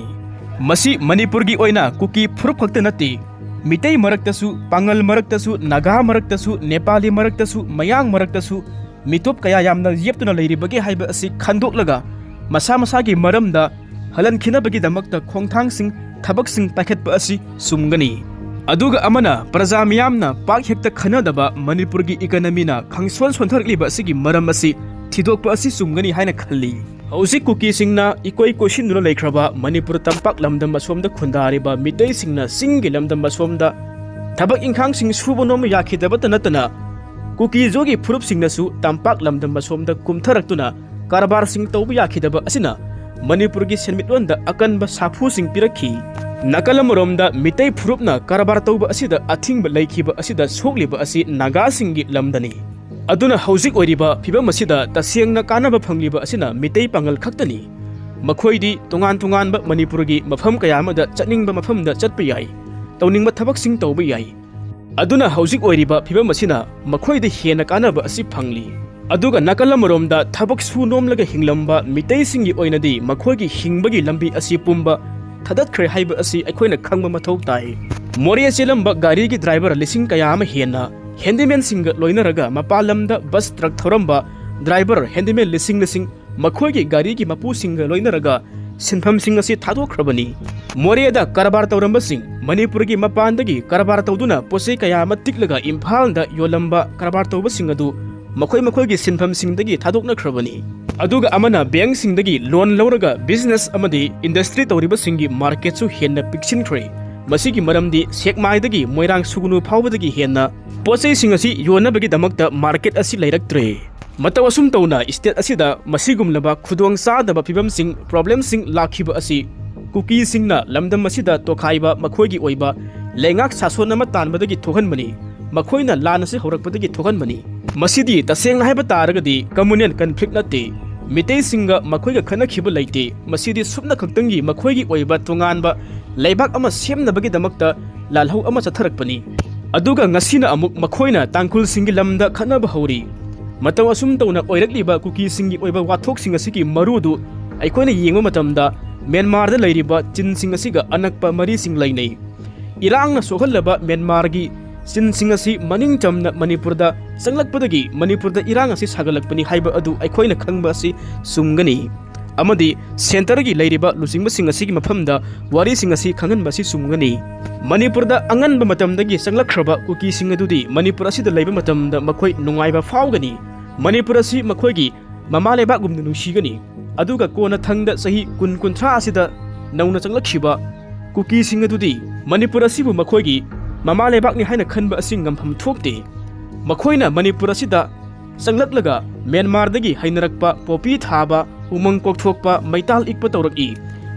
ꯃꯁꯤ ꯃꯅꯤꯄꯨꯔꯒꯤ ꯑꯣꯏꯅ ꯀꯨꯀꯤ ꯐꯨꯔꯨꯞ ꯈꯛꯇ ꯅꯠꯇꯦ, ꯃꯤꯇꯩ ꯃꯔꯛꯇꯁꯨ, ꯄꯥꯉꯜ ꯃꯔꯛꯇꯁꯨ, ꯅꯥꯒꯥ ꯃꯔꯛꯇꯁꯨ, ꯅꯦꯄꯥꯂꯤ ꯃꯔꯛꯇꯁꯨ, ꯃꯌꯥꯡ ꯃꯔꯛꯇꯁꯨ ꯃꯤꯇꯣꯞ ꯀꯌꯥ ꯌꯥꯝꯅ ꯌꯦꯞꯇꯨꯅ ꯂꯩꯔꯤꯕꯒꯦ ꯍꯥꯏꯕ ꯑꯁꯤ ꯈꯟꯗꯣꯛꯂꯒ, ꯃꯁꯥ ꯃꯁꯥꯒꯤ ꯃꯔꯝꯗ ꯍꯜꯍꯟꯈꯤꯅꯕꯒꯤꯗꯃꯛꯇ ꯈꯣꯡꯊꯥꯡꯁꯤꯡ, ꯊꯕꯛꯁꯤꯡ ꯄꯥꯏꯈꯠꯄ ꯑꯁꯤ ꯆꯨꯝꯒꯅꯤ꯫ ꯑꯗꯨꯒ ꯑꯃꯅ, ꯄ꯭ꯔꯖꯥ ꯃꯤꯌꯥꯝꯅ ꯄꯥꯛ ꯍꯦꯛꯇ ꯈꯟꯅꯗꯕ ꯃꯅꯤꯄꯨꯔꯒꯤ ꯏꯀꯅꯃꯤꯅ ꯈꯪꯁꯣꯟ ꯁꯣꯟꯊꯔꯛꯂꯤꯕ ꯑꯁꯤꯒꯤ ꯃꯔꯝ ꯑꯁꯤ ꯊꯤꯗꯣꯛꯄ ꯑꯁꯤ ꯆꯨꯝꯒꯅꯤ ꯍꯥꯏꯅ ꯈꯜꯂꯤ꯫ ꯍꯧꯖꯤꯛ ꯀꯨꯀꯤꯁꯤꯡꯅ ꯏꯀꯣꯏ ꯀꯣꯏꯁꯤꯟꯗꯨꯅ ꯂꯩꯈ꯭ꯔꯕ ꯃꯅꯤꯄꯨꯔ ꯇꯝꯄꯥꯛ ꯂꯝꯗꯝ ꯑꯁꯣꯝꯗ ꯈꯨꯟꯗꯥꯔꯤꯕ ꯃꯤꯇꯩꯁꯤꯡꯅ ꯆꯤꯡꯒꯤ ꯂꯝꯗꯝ ꯑꯁꯣꯝꯗ ꯊꯕꯛ ꯏꯪꯈꯥꯡꯁꯤꯡ ꯁꯨꯕ ꯅꯣꯝꯕ ꯌꯥꯈꯤꯗꯕꯇ ꯅꯠꯇꯅ, ꯀꯨꯀꯤ ꯖꯣꯒꯤ ꯐꯨꯔꯨꯞꯁꯤꯡꯅꯁꯨ ꯇꯝꯄꯥꯛ ꯂꯝꯗꯝ ꯑꯁꯣꯝꯗ ꯀꯨꯝꯊꯔꯛꯇꯨꯅ ꯀꯔꯕꯥꯔꯁꯤꯡ ꯇꯧꯕ ꯌꯥꯈꯤꯗꯕ ꯑꯁꯤꯅ ꯃꯅꯤꯄꯨꯔꯒꯤ ꯁꯦꯟꯃꯤꯠꯂꯣꯟꯗ ꯑꯀꯟꯕ ꯁꯥꯐꯨꯁꯤꯡ ꯄꯤꯔꯛꯈꯤ꯫ ꯅꯥꯀꯜ ꯑꯃꯔꯣꯝꯗ ꯃꯤꯇꯩ ꯐꯨꯔꯨꯞꯅ ꯀꯔꯕꯥꯔ ꯇꯧꯕ ꯑꯁꯤꯗ ꯑꯊꯤꯡꯕ ꯂꯩꯈꯤꯕ ꯑꯁꯤꯗ ꯁꯣꯛꯂꯤꯕ ꯑꯁꯤ ꯅꯥꯒꯥꯁꯤꯡꯒꯤ ꯂꯝꯗꯅꯤ꯫ ꯑꯗꯨꯅ ꯍꯧꯖꯤꯛ ꯑꯣꯏꯔꯤꯕ ꯐꯤꯕꯝ ꯑꯁꯤꯗ ꯇꯁꯦꯡꯅ ꯀꯥꯟꯅꯕ ꯐꯪꯂꯤꯕ ꯑꯁꯤꯅ ꯃꯤꯇꯩ ꯄꯥꯉꯜ ꯈꯛꯇꯅꯤ꯫ ꯃꯈꯣꯏꯗꯤ ꯇꯣꯉꯥꯟ ꯇꯣꯉꯥꯟꯕ ꯃꯅꯤꯄꯨꯔꯒꯤ ꯃꯐꯝ ꯀꯌꯥ ꯑꯃꯗ ꯆꯠꯅꯤꯡꯕ ꯃꯐꯝꯗ ꯆꯠꯄ ꯌꯥꯏ, ꯇꯧꯅꯤꯡꯕ ꯊꯕꯛꯁꯤꯡ ꯇꯧꯕ ꯌꯥꯏ꯫ ꯑꯗꯨꯅ ꯍꯧꯖꯤꯛ ꯑꯣꯏꯔꯤꯕ ꯐꯤꯕꯝ ꯑꯁꯤꯅ ꯃꯈꯣꯏꯗ ꯍꯦꯟꯅ ꯀꯥꯟꯅꯕ ꯑꯁꯤ ꯐꯪꯂꯤ꯫ ꯑꯗꯨꯒ ꯅꯥꯀꯜ ꯑꯃꯔꯣꯝꯗ ꯊꯕꯛ ꯁꯨ ꯅꯣꯝꯂꯒ ꯍꯤꯡꯂꯝꯕ ꯃꯤꯇꯩꯁꯤꯡꯒꯤ ꯑꯣꯏꯅꯗꯤ ꯃꯈꯣꯏꯒꯤ ꯍꯤꯡꯕꯒꯤ ꯂꯝꯕꯤ ꯑꯁꯤ ꯄꯨꯝꯕ ꯊꯥꯗꯠꯈ꯭ꯔꯦ ꯍꯥꯏꯕ ꯑꯁꯤ ꯑꯩꯈꯣꯏꯅ ꯈꯪꯕ ꯃꯊꯧ ꯇꯥꯏ꯫ ꯃꯣꯔꯦ ꯆꯦꯜꯂꯝꯕ ꯒꯥꯔꯤꯒꯤ ꯗ꯭ꯔꯥꯏꯚꯔ ꯂꯤꯁꯤꯡ ꯀꯌꯥ ꯑꯃ ꯍꯦꯟꯅ, ꯍꯦꯟꯗꯤꯃꯦꯟꯁꯤꯡꯒ ꯂꯣꯏꯅꯔꯒ ꯃꯄꯥꯟ ꯂꯝꯗ ꯕꯁ ꯇ꯭ꯔꯛ ꯊꯧꯔꯝꯕ ꯗ꯭ꯔꯥꯏꯚꯔ ꯍꯦꯟꯗꯤꯃꯦꯟ ꯂꯤꯁꯤꯡ ꯂꯤꯁꯤꯡ, ꯃꯈꯣꯏꯒꯤ ꯒꯥꯔꯤꯒꯤ ꯃꯄꯨꯁꯤꯡꯒ ꯂꯣꯏꯅꯔꯒ ꯁꯤꯟꯐꯝꯁꯤꯡ ꯑꯁꯤ ꯊꯥꯗꯣꯛꯈ꯭ꯔꯕꯅꯤ꯫ ꯃꯣꯔꯦꯗ ꯀꯔꯕꯥꯔ ꯇꯧꯔꯝꯕꯁꯤꯡ, ꯃꯅꯤꯄꯨꯔꯒꯤ ꯃꯄꯥꯟꯗꯒꯤ ꯀꯔꯕꯥꯔ ꯇꯧꯗꯨꯅ ꯄꯣꯠꯆꯩ ꯀꯌꯥ ꯑꯃ ꯇꯤꯛꯂꯒ ꯏꯝꯐꯥꯜꯗ ꯌꯣꯜꯂꯝꯕ ꯀꯔꯕꯥꯔ ꯇꯧꯕꯁꯤꯡ ꯑꯗꯨ ꯃꯈꯣꯏ ꯃꯈꯣꯏꯒꯤ ꯁꯤꯟꯐꯝꯁꯤꯡꯗꯒꯤ ꯊꯥꯗꯣꯛꯅꯈ꯭ꯔꯕꯅꯤ꯫ ꯑꯗꯨꯒ ꯑꯃꯅ ꯕꯦꯡꯛꯁꯤꯡꯗꯒꯤ ꯂꯣꯟ ꯂꯧꯔꯒ ꯕꯤꯖꯤꯅꯦꯁ ꯑꯃꯗꯤ ꯏꯟꯗꯁꯇ꯭ꯔꯤ ꯇꯧꯔꯤꯕꯁꯤꯡꯒꯤ ꯃꯥꯔꯀꯦꯠꯁꯨ ꯍꯦꯟꯅ ꯄꯤꯛꯁꯤꯟꯈ꯭ꯔꯦ꯫ ꯃꯁꯤꯒꯤ ꯃꯔꯝꯗꯤ ꯁꯦꯛꯃꯥꯏꯗꯒꯤ ꯃꯣꯏꯔꯥꯡ ꯁꯨꯒꯨꯅꯨ ꯐꯥꯎꯕꯗꯒꯤ ꯍꯦꯟꯅ ꯄꯣꯠꯆꯩꯁꯤꯡ ꯑꯁꯤ ꯌꯣꯟꯅꯕꯒꯤꯗꯃꯛꯇ ꯃꯥꯔꯀꯦꯠ ꯑꯁꯤ ꯂꯩꯔꯛꯇ꯭ꯔꯦ꯫ ꯃꯇꯧ ꯑꯁꯨꯝ ꯇꯧꯅ state ꯑꯁꯤꯗ ꯃꯁꯤꯒꯨꯝꯂꯕ ꯈꯨꯗꯣꯡ ꯆꯥꯗꯕ ꯐꯤꯕꯝꯁꯤꯡ, problemꯁꯤꯡ ꯂꯥꯛꯈꯤꯕ ꯑꯁꯤ ꯀꯨꯀꯤꯁꯤꯡꯅ ꯂꯝꯗꯝ ꯑꯁꯤꯗ ꯇꯣꯈꯥꯏꯕ, ꯃꯈꯣꯏꯒꯤ ꯑꯣꯏꯕ ꯂꯩꯉꯥꯛ ꯁꯥꯁꯣꯟ ꯑꯃ ꯇꯥꯟꯕꯗꯒꯤ ꯊꯣꯛꯍꯟꯕꯅꯤ꯫ ꯃꯈꯣꯏꯅ ꯂꯥꯟ ꯑꯁꯤ ꯍꯧꯔꯛꯄꯗꯒꯤ ꯊꯣꯛꯍꯟꯕꯅꯤ꯫ ꯃꯁꯤꯗꯤ ꯇꯁꯦꯡꯅ ꯍꯥꯏꯕ ꯇꯥꯔꯒꯗꯤ communal conflict ꯅꯠꯇꯦ꯫ ꯃꯤꯇꯩꯁꯤꯡꯒ ꯃꯈꯣꯏꯒ ꯈꯠꯅꯈꯤꯕ ꯂꯩꯇꯦ꯫ ꯃꯁꯤꯗꯤ ꯁꯨꯞꯅ ꯈꯛꯇꯪꯒꯤ ꯃꯈꯣꯏꯒꯤ ꯑꯣꯏꯕ ꯇꯣꯉꯥꯟꯕ ꯂꯩꯕꯥꯛ ꯑꯃ ꯁꯦꯝꯅꯕꯒꯤꯗꯃꯛꯇ ꯂꯥꯜꯍꯧ ꯑꯃ ꯆꯠꯊꯔꯛꯄꯅꯤ꯫ ꯑꯗꯨꯒ ꯉꯁꯤꯅ ꯑꯃꯨꯛ ꯃꯈꯣꯏꯅ ꯇꯥꯡꯈꯨꯜꯁꯤꯡꯒꯤ ꯂꯝꯗ ꯈꯠꯅꯕ ꯍꯧꯔꯤ꯫ ꯃꯇꯧ ꯑꯁꯨꯝ ꯇꯧꯅ ꯑꯣꯏꯔꯛꯂꯤꯕ ꯀꯨꯀꯤꯁꯤꯡꯒꯤ ꯑꯣꯏꯕ ꯋꯥꯊꯣꯛꯁꯤꯡ ꯑꯁꯤꯒꯤ ꯃꯔꯨꯗꯨ ꯑꯩꯈꯣꯏꯅ ꯌꯦꯡꯕ ꯃꯇꯝꯗ ꯃ꯭ꯌꯥꯟꯃꯥꯔꯗ ꯂꯩꯔꯤꯕ ꯆꯤꯟꯁꯤꯡ ꯑꯁꯤꯒ ꯑꯅꯛꯄ ꯃꯔꯤꯁꯤꯡ ꯂꯩꯅꯩ꯫ ꯏꯔꯥꯡꯅ ꯁꯣꯛꯍꯜꯂꯕ ꯃ꯭ꯌꯥꯟꯃꯥꯔꯒꯤ ꯆꯤꯟꯁꯤꯡ ꯑꯁꯤ ꯃꯅꯤꯡ ꯇꯝꯅ ꯃꯅꯤꯄꯨꯔꯗ ꯆꯪꯂꯛꯄꯗꯒꯤ ꯃꯅꯤꯄꯨꯔꯗ ꯏꯔꯥꯡ ꯑꯁꯤ ꯁꯥꯒꯠꯂꯛꯄꯅꯤ ꯍꯥꯏꯕ ꯑꯗꯨ ꯑꯩꯈꯣꯏꯅ ꯈꯪꯕ ꯑꯁꯤ ꯆꯨꯝꯒꯅꯤ꯫ ꯑꯃꯗꯤ centreꯒꯤ ꯂꯩꯔꯤꯕ ꯂꯨꯆꯤꯡꯕꯁꯤꯡ ꯑꯁꯤꯒꯤ ꯃꯐꯝꯗ ꯋꯥꯔꯤꯁꯤꯡ ꯑꯁꯤ ꯈꯪꯍꯟꯕ ꯑꯁꯤ ꯆꯨꯝꯒꯅꯤ꯫ ꯃꯅꯤꯄꯨꯔꯗ ꯑꯉꯟꯕ ꯃꯇꯝꯗꯒꯤ ꯆꯪꯂꯛꯈ꯭ꯔꯕ ꯀꯨꯀꯤꯁꯤꯡ ꯑꯗꯨꯗꯤ ꯃꯅꯤꯄꯨꯔ ꯑꯁꯤꯗ ꯂꯩꯕ ꯃꯇꯝꯗ ꯃꯈꯣꯏ ꯅꯨꯡꯉꯥꯏꯕ ꯐꯥꯎꯒꯅꯤ꯫ ꯃꯅꯤꯄꯨꯔ ꯑꯁꯤ ꯃꯈꯣꯏꯒꯤ ꯃꯃꯥ ꯂꯩꯕꯥꯛꯒꯨꯝꯅ ꯅꯨꯡꯁꯤꯒꯅꯤ꯫ ꯑꯗꯨꯒ ꯀꯣꯟꯅ ꯊꯪꯗ ꯆꯍꯤ ꯀꯨꯟ ꯀꯨꯟꯊ꯭ꯔꯥ ꯑꯁꯤꯗ ꯅꯧꯅ ꯆꯪꯂꯛꯈꯤꯕ ꯀꯨꯀꯤꯁꯤꯡ ꯑꯗꯨꯗꯤ ꯃꯅꯤꯄꯨꯔ ꯑꯁꯤꯕꯨ ꯃꯈꯣꯏꯒꯤ ꯃꯃꯥ ꯂꯩꯕꯥꯛꯅꯤ ꯍꯥꯏꯅ ꯈꯟꯕ ꯑꯁꯤ ꯉꯝꯐꯝ ꯊꯣꯛꯇꯦ꯫ ꯃꯈꯣꯏꯅ ꯃꯅꯤꯄꯨꯔ ꯑꯁꯤꯗ ꯆꯪꯂꯛꯂꯒ ꯃ꯭ꯌꯥꯟꯃꯥꯔꯗꯒꯤ ꯍꯩꯅꯔꯛꯄ ꯄꯣꯄꯤ ꯊꯥꯕ, ꯎꯃꯪ ꯀꯣꯛꯊꯣꯛꯄ, ꯃꯩꯇꯥꯜ ꯏꯛꯄ ꯇꯧꯔꯛꯏ,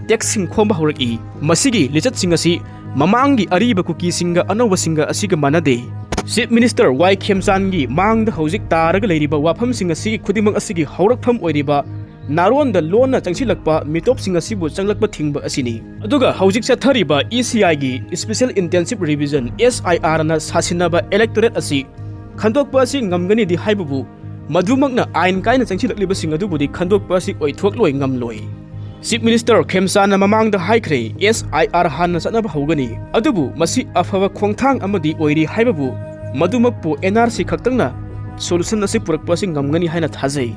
taxꯁꯤꯡ ꯈꯣꯝꯕ ꯍꯧꯔꯛꯏ꯫ ꯃꯁꯤꯒꯤ ꯂꯤꯆꯠꯁꯤꯡ ꯑꯁꯤ ꯃꯃꯥꯡꯒꯤ ꯑꯔꯤꯕ ꯀꯨꯀꯤꯁꯤꯡꯒ ꯑꯅꯧꯕꯁꯤꯡꯒ ꯑꯁꯤꯒ ꯃꯥꯟꯅꯗꯦ꯫ Chief Minister ꯋꯥꯏ ꯈꯦꯝꯆꯥꯟꯒꯤ ꯃꯥꯡꯗ ꯍꯧꯖꯤꯛ ꯇꯥꯔꯒ ꯂꯩꯔꯤꯕ ꯋꯥꯐꯝꯁꯤꯡ ꯑꯁꯤꯒꯤ ꯈꯨꯗꯤꯡꯃꯛ ꯑꯁꯤꯒꯤ ꯍꯧꯔꯛꯐꯝ ꯑꯣꯏꯔꯤꯕ ꯅꯥꯔꯣꯟꯗ ꯂꯣꯟꯅ ꯆꯪꯁꯤꯜꯂꯛꯄ ꯃꯤꯇꯣꯞꯁꯤꯡ ꯑꯁꯤꯕꯨ ꯆꯪꯂꯛꯄ ꯊꯤꯡꯕ ꯑꯁꯤꯅꯤ꯫ ꯑꯗꯨꯒ ꯍꯧꯖꯤꯛ ꯆꯠꯊꯔꯤꯕ ECIꯒꯤ Special Intensive Revision, SIRꯅ ꯁꯥꯁꯤꯟꯅꯕ electorate ꯑꯁꯤ ꯈꯟꯗꯣꯛꯄ ꯑꯁꯤ ꯉꯝꯒꯅꯤꯗꯤ ꯍꯥꯏꯕꯕꯨ, ꯃꯗꯨꯃꯛꯅ ꯑꯥꯏꯟ ꯀꯥꯏꯅ ꯆꯪꯁꯤꯜꯂꯛꯂꯤꯕꯁꯤꯡ ꯑꯗꯨꯕꯨꯗꯤ ꯈꯟꯗꯣꯛꯄ ꯑꯁꯤ ꯑꯣꯏꯊꯣꯛꯂꯣꯏ, ꯉꯝꯂꯣꯏ꯫ Chief Minister ꯈꯦꯝꯆꯥꯟꯅ ꯃꯃꯥꯡꯗ ꯍꯥꯏꯈ꯭ꯔꯦ, SIR ꯍꯥꯟꯅ ꯆꯠꯅꯕ ꯍꯧꯒꯅꯤ꯫ ꯑꯗꯨꯕꯨ ꯃꯁꯤ ꯑꯐꯕ ꯈꯣꯡꯊꯥꯡ ꯑꯃꯗꯤ ꯑꯣꯏꯔꯤ ꯍꯥꯏꯕꯕꯨ, ꯃꯗꯨꯃꯛꯄꯨ NRC ꯈꯛꯇꯪꯅ solution ꯑꯁꯤ ꯄꯨꯔꯛꯄ ꯑꯁꯤ ꯉꯝꯒꯅꯤ ꯍꯥꯏꯅ ꯊꯥꯖꯩ꯫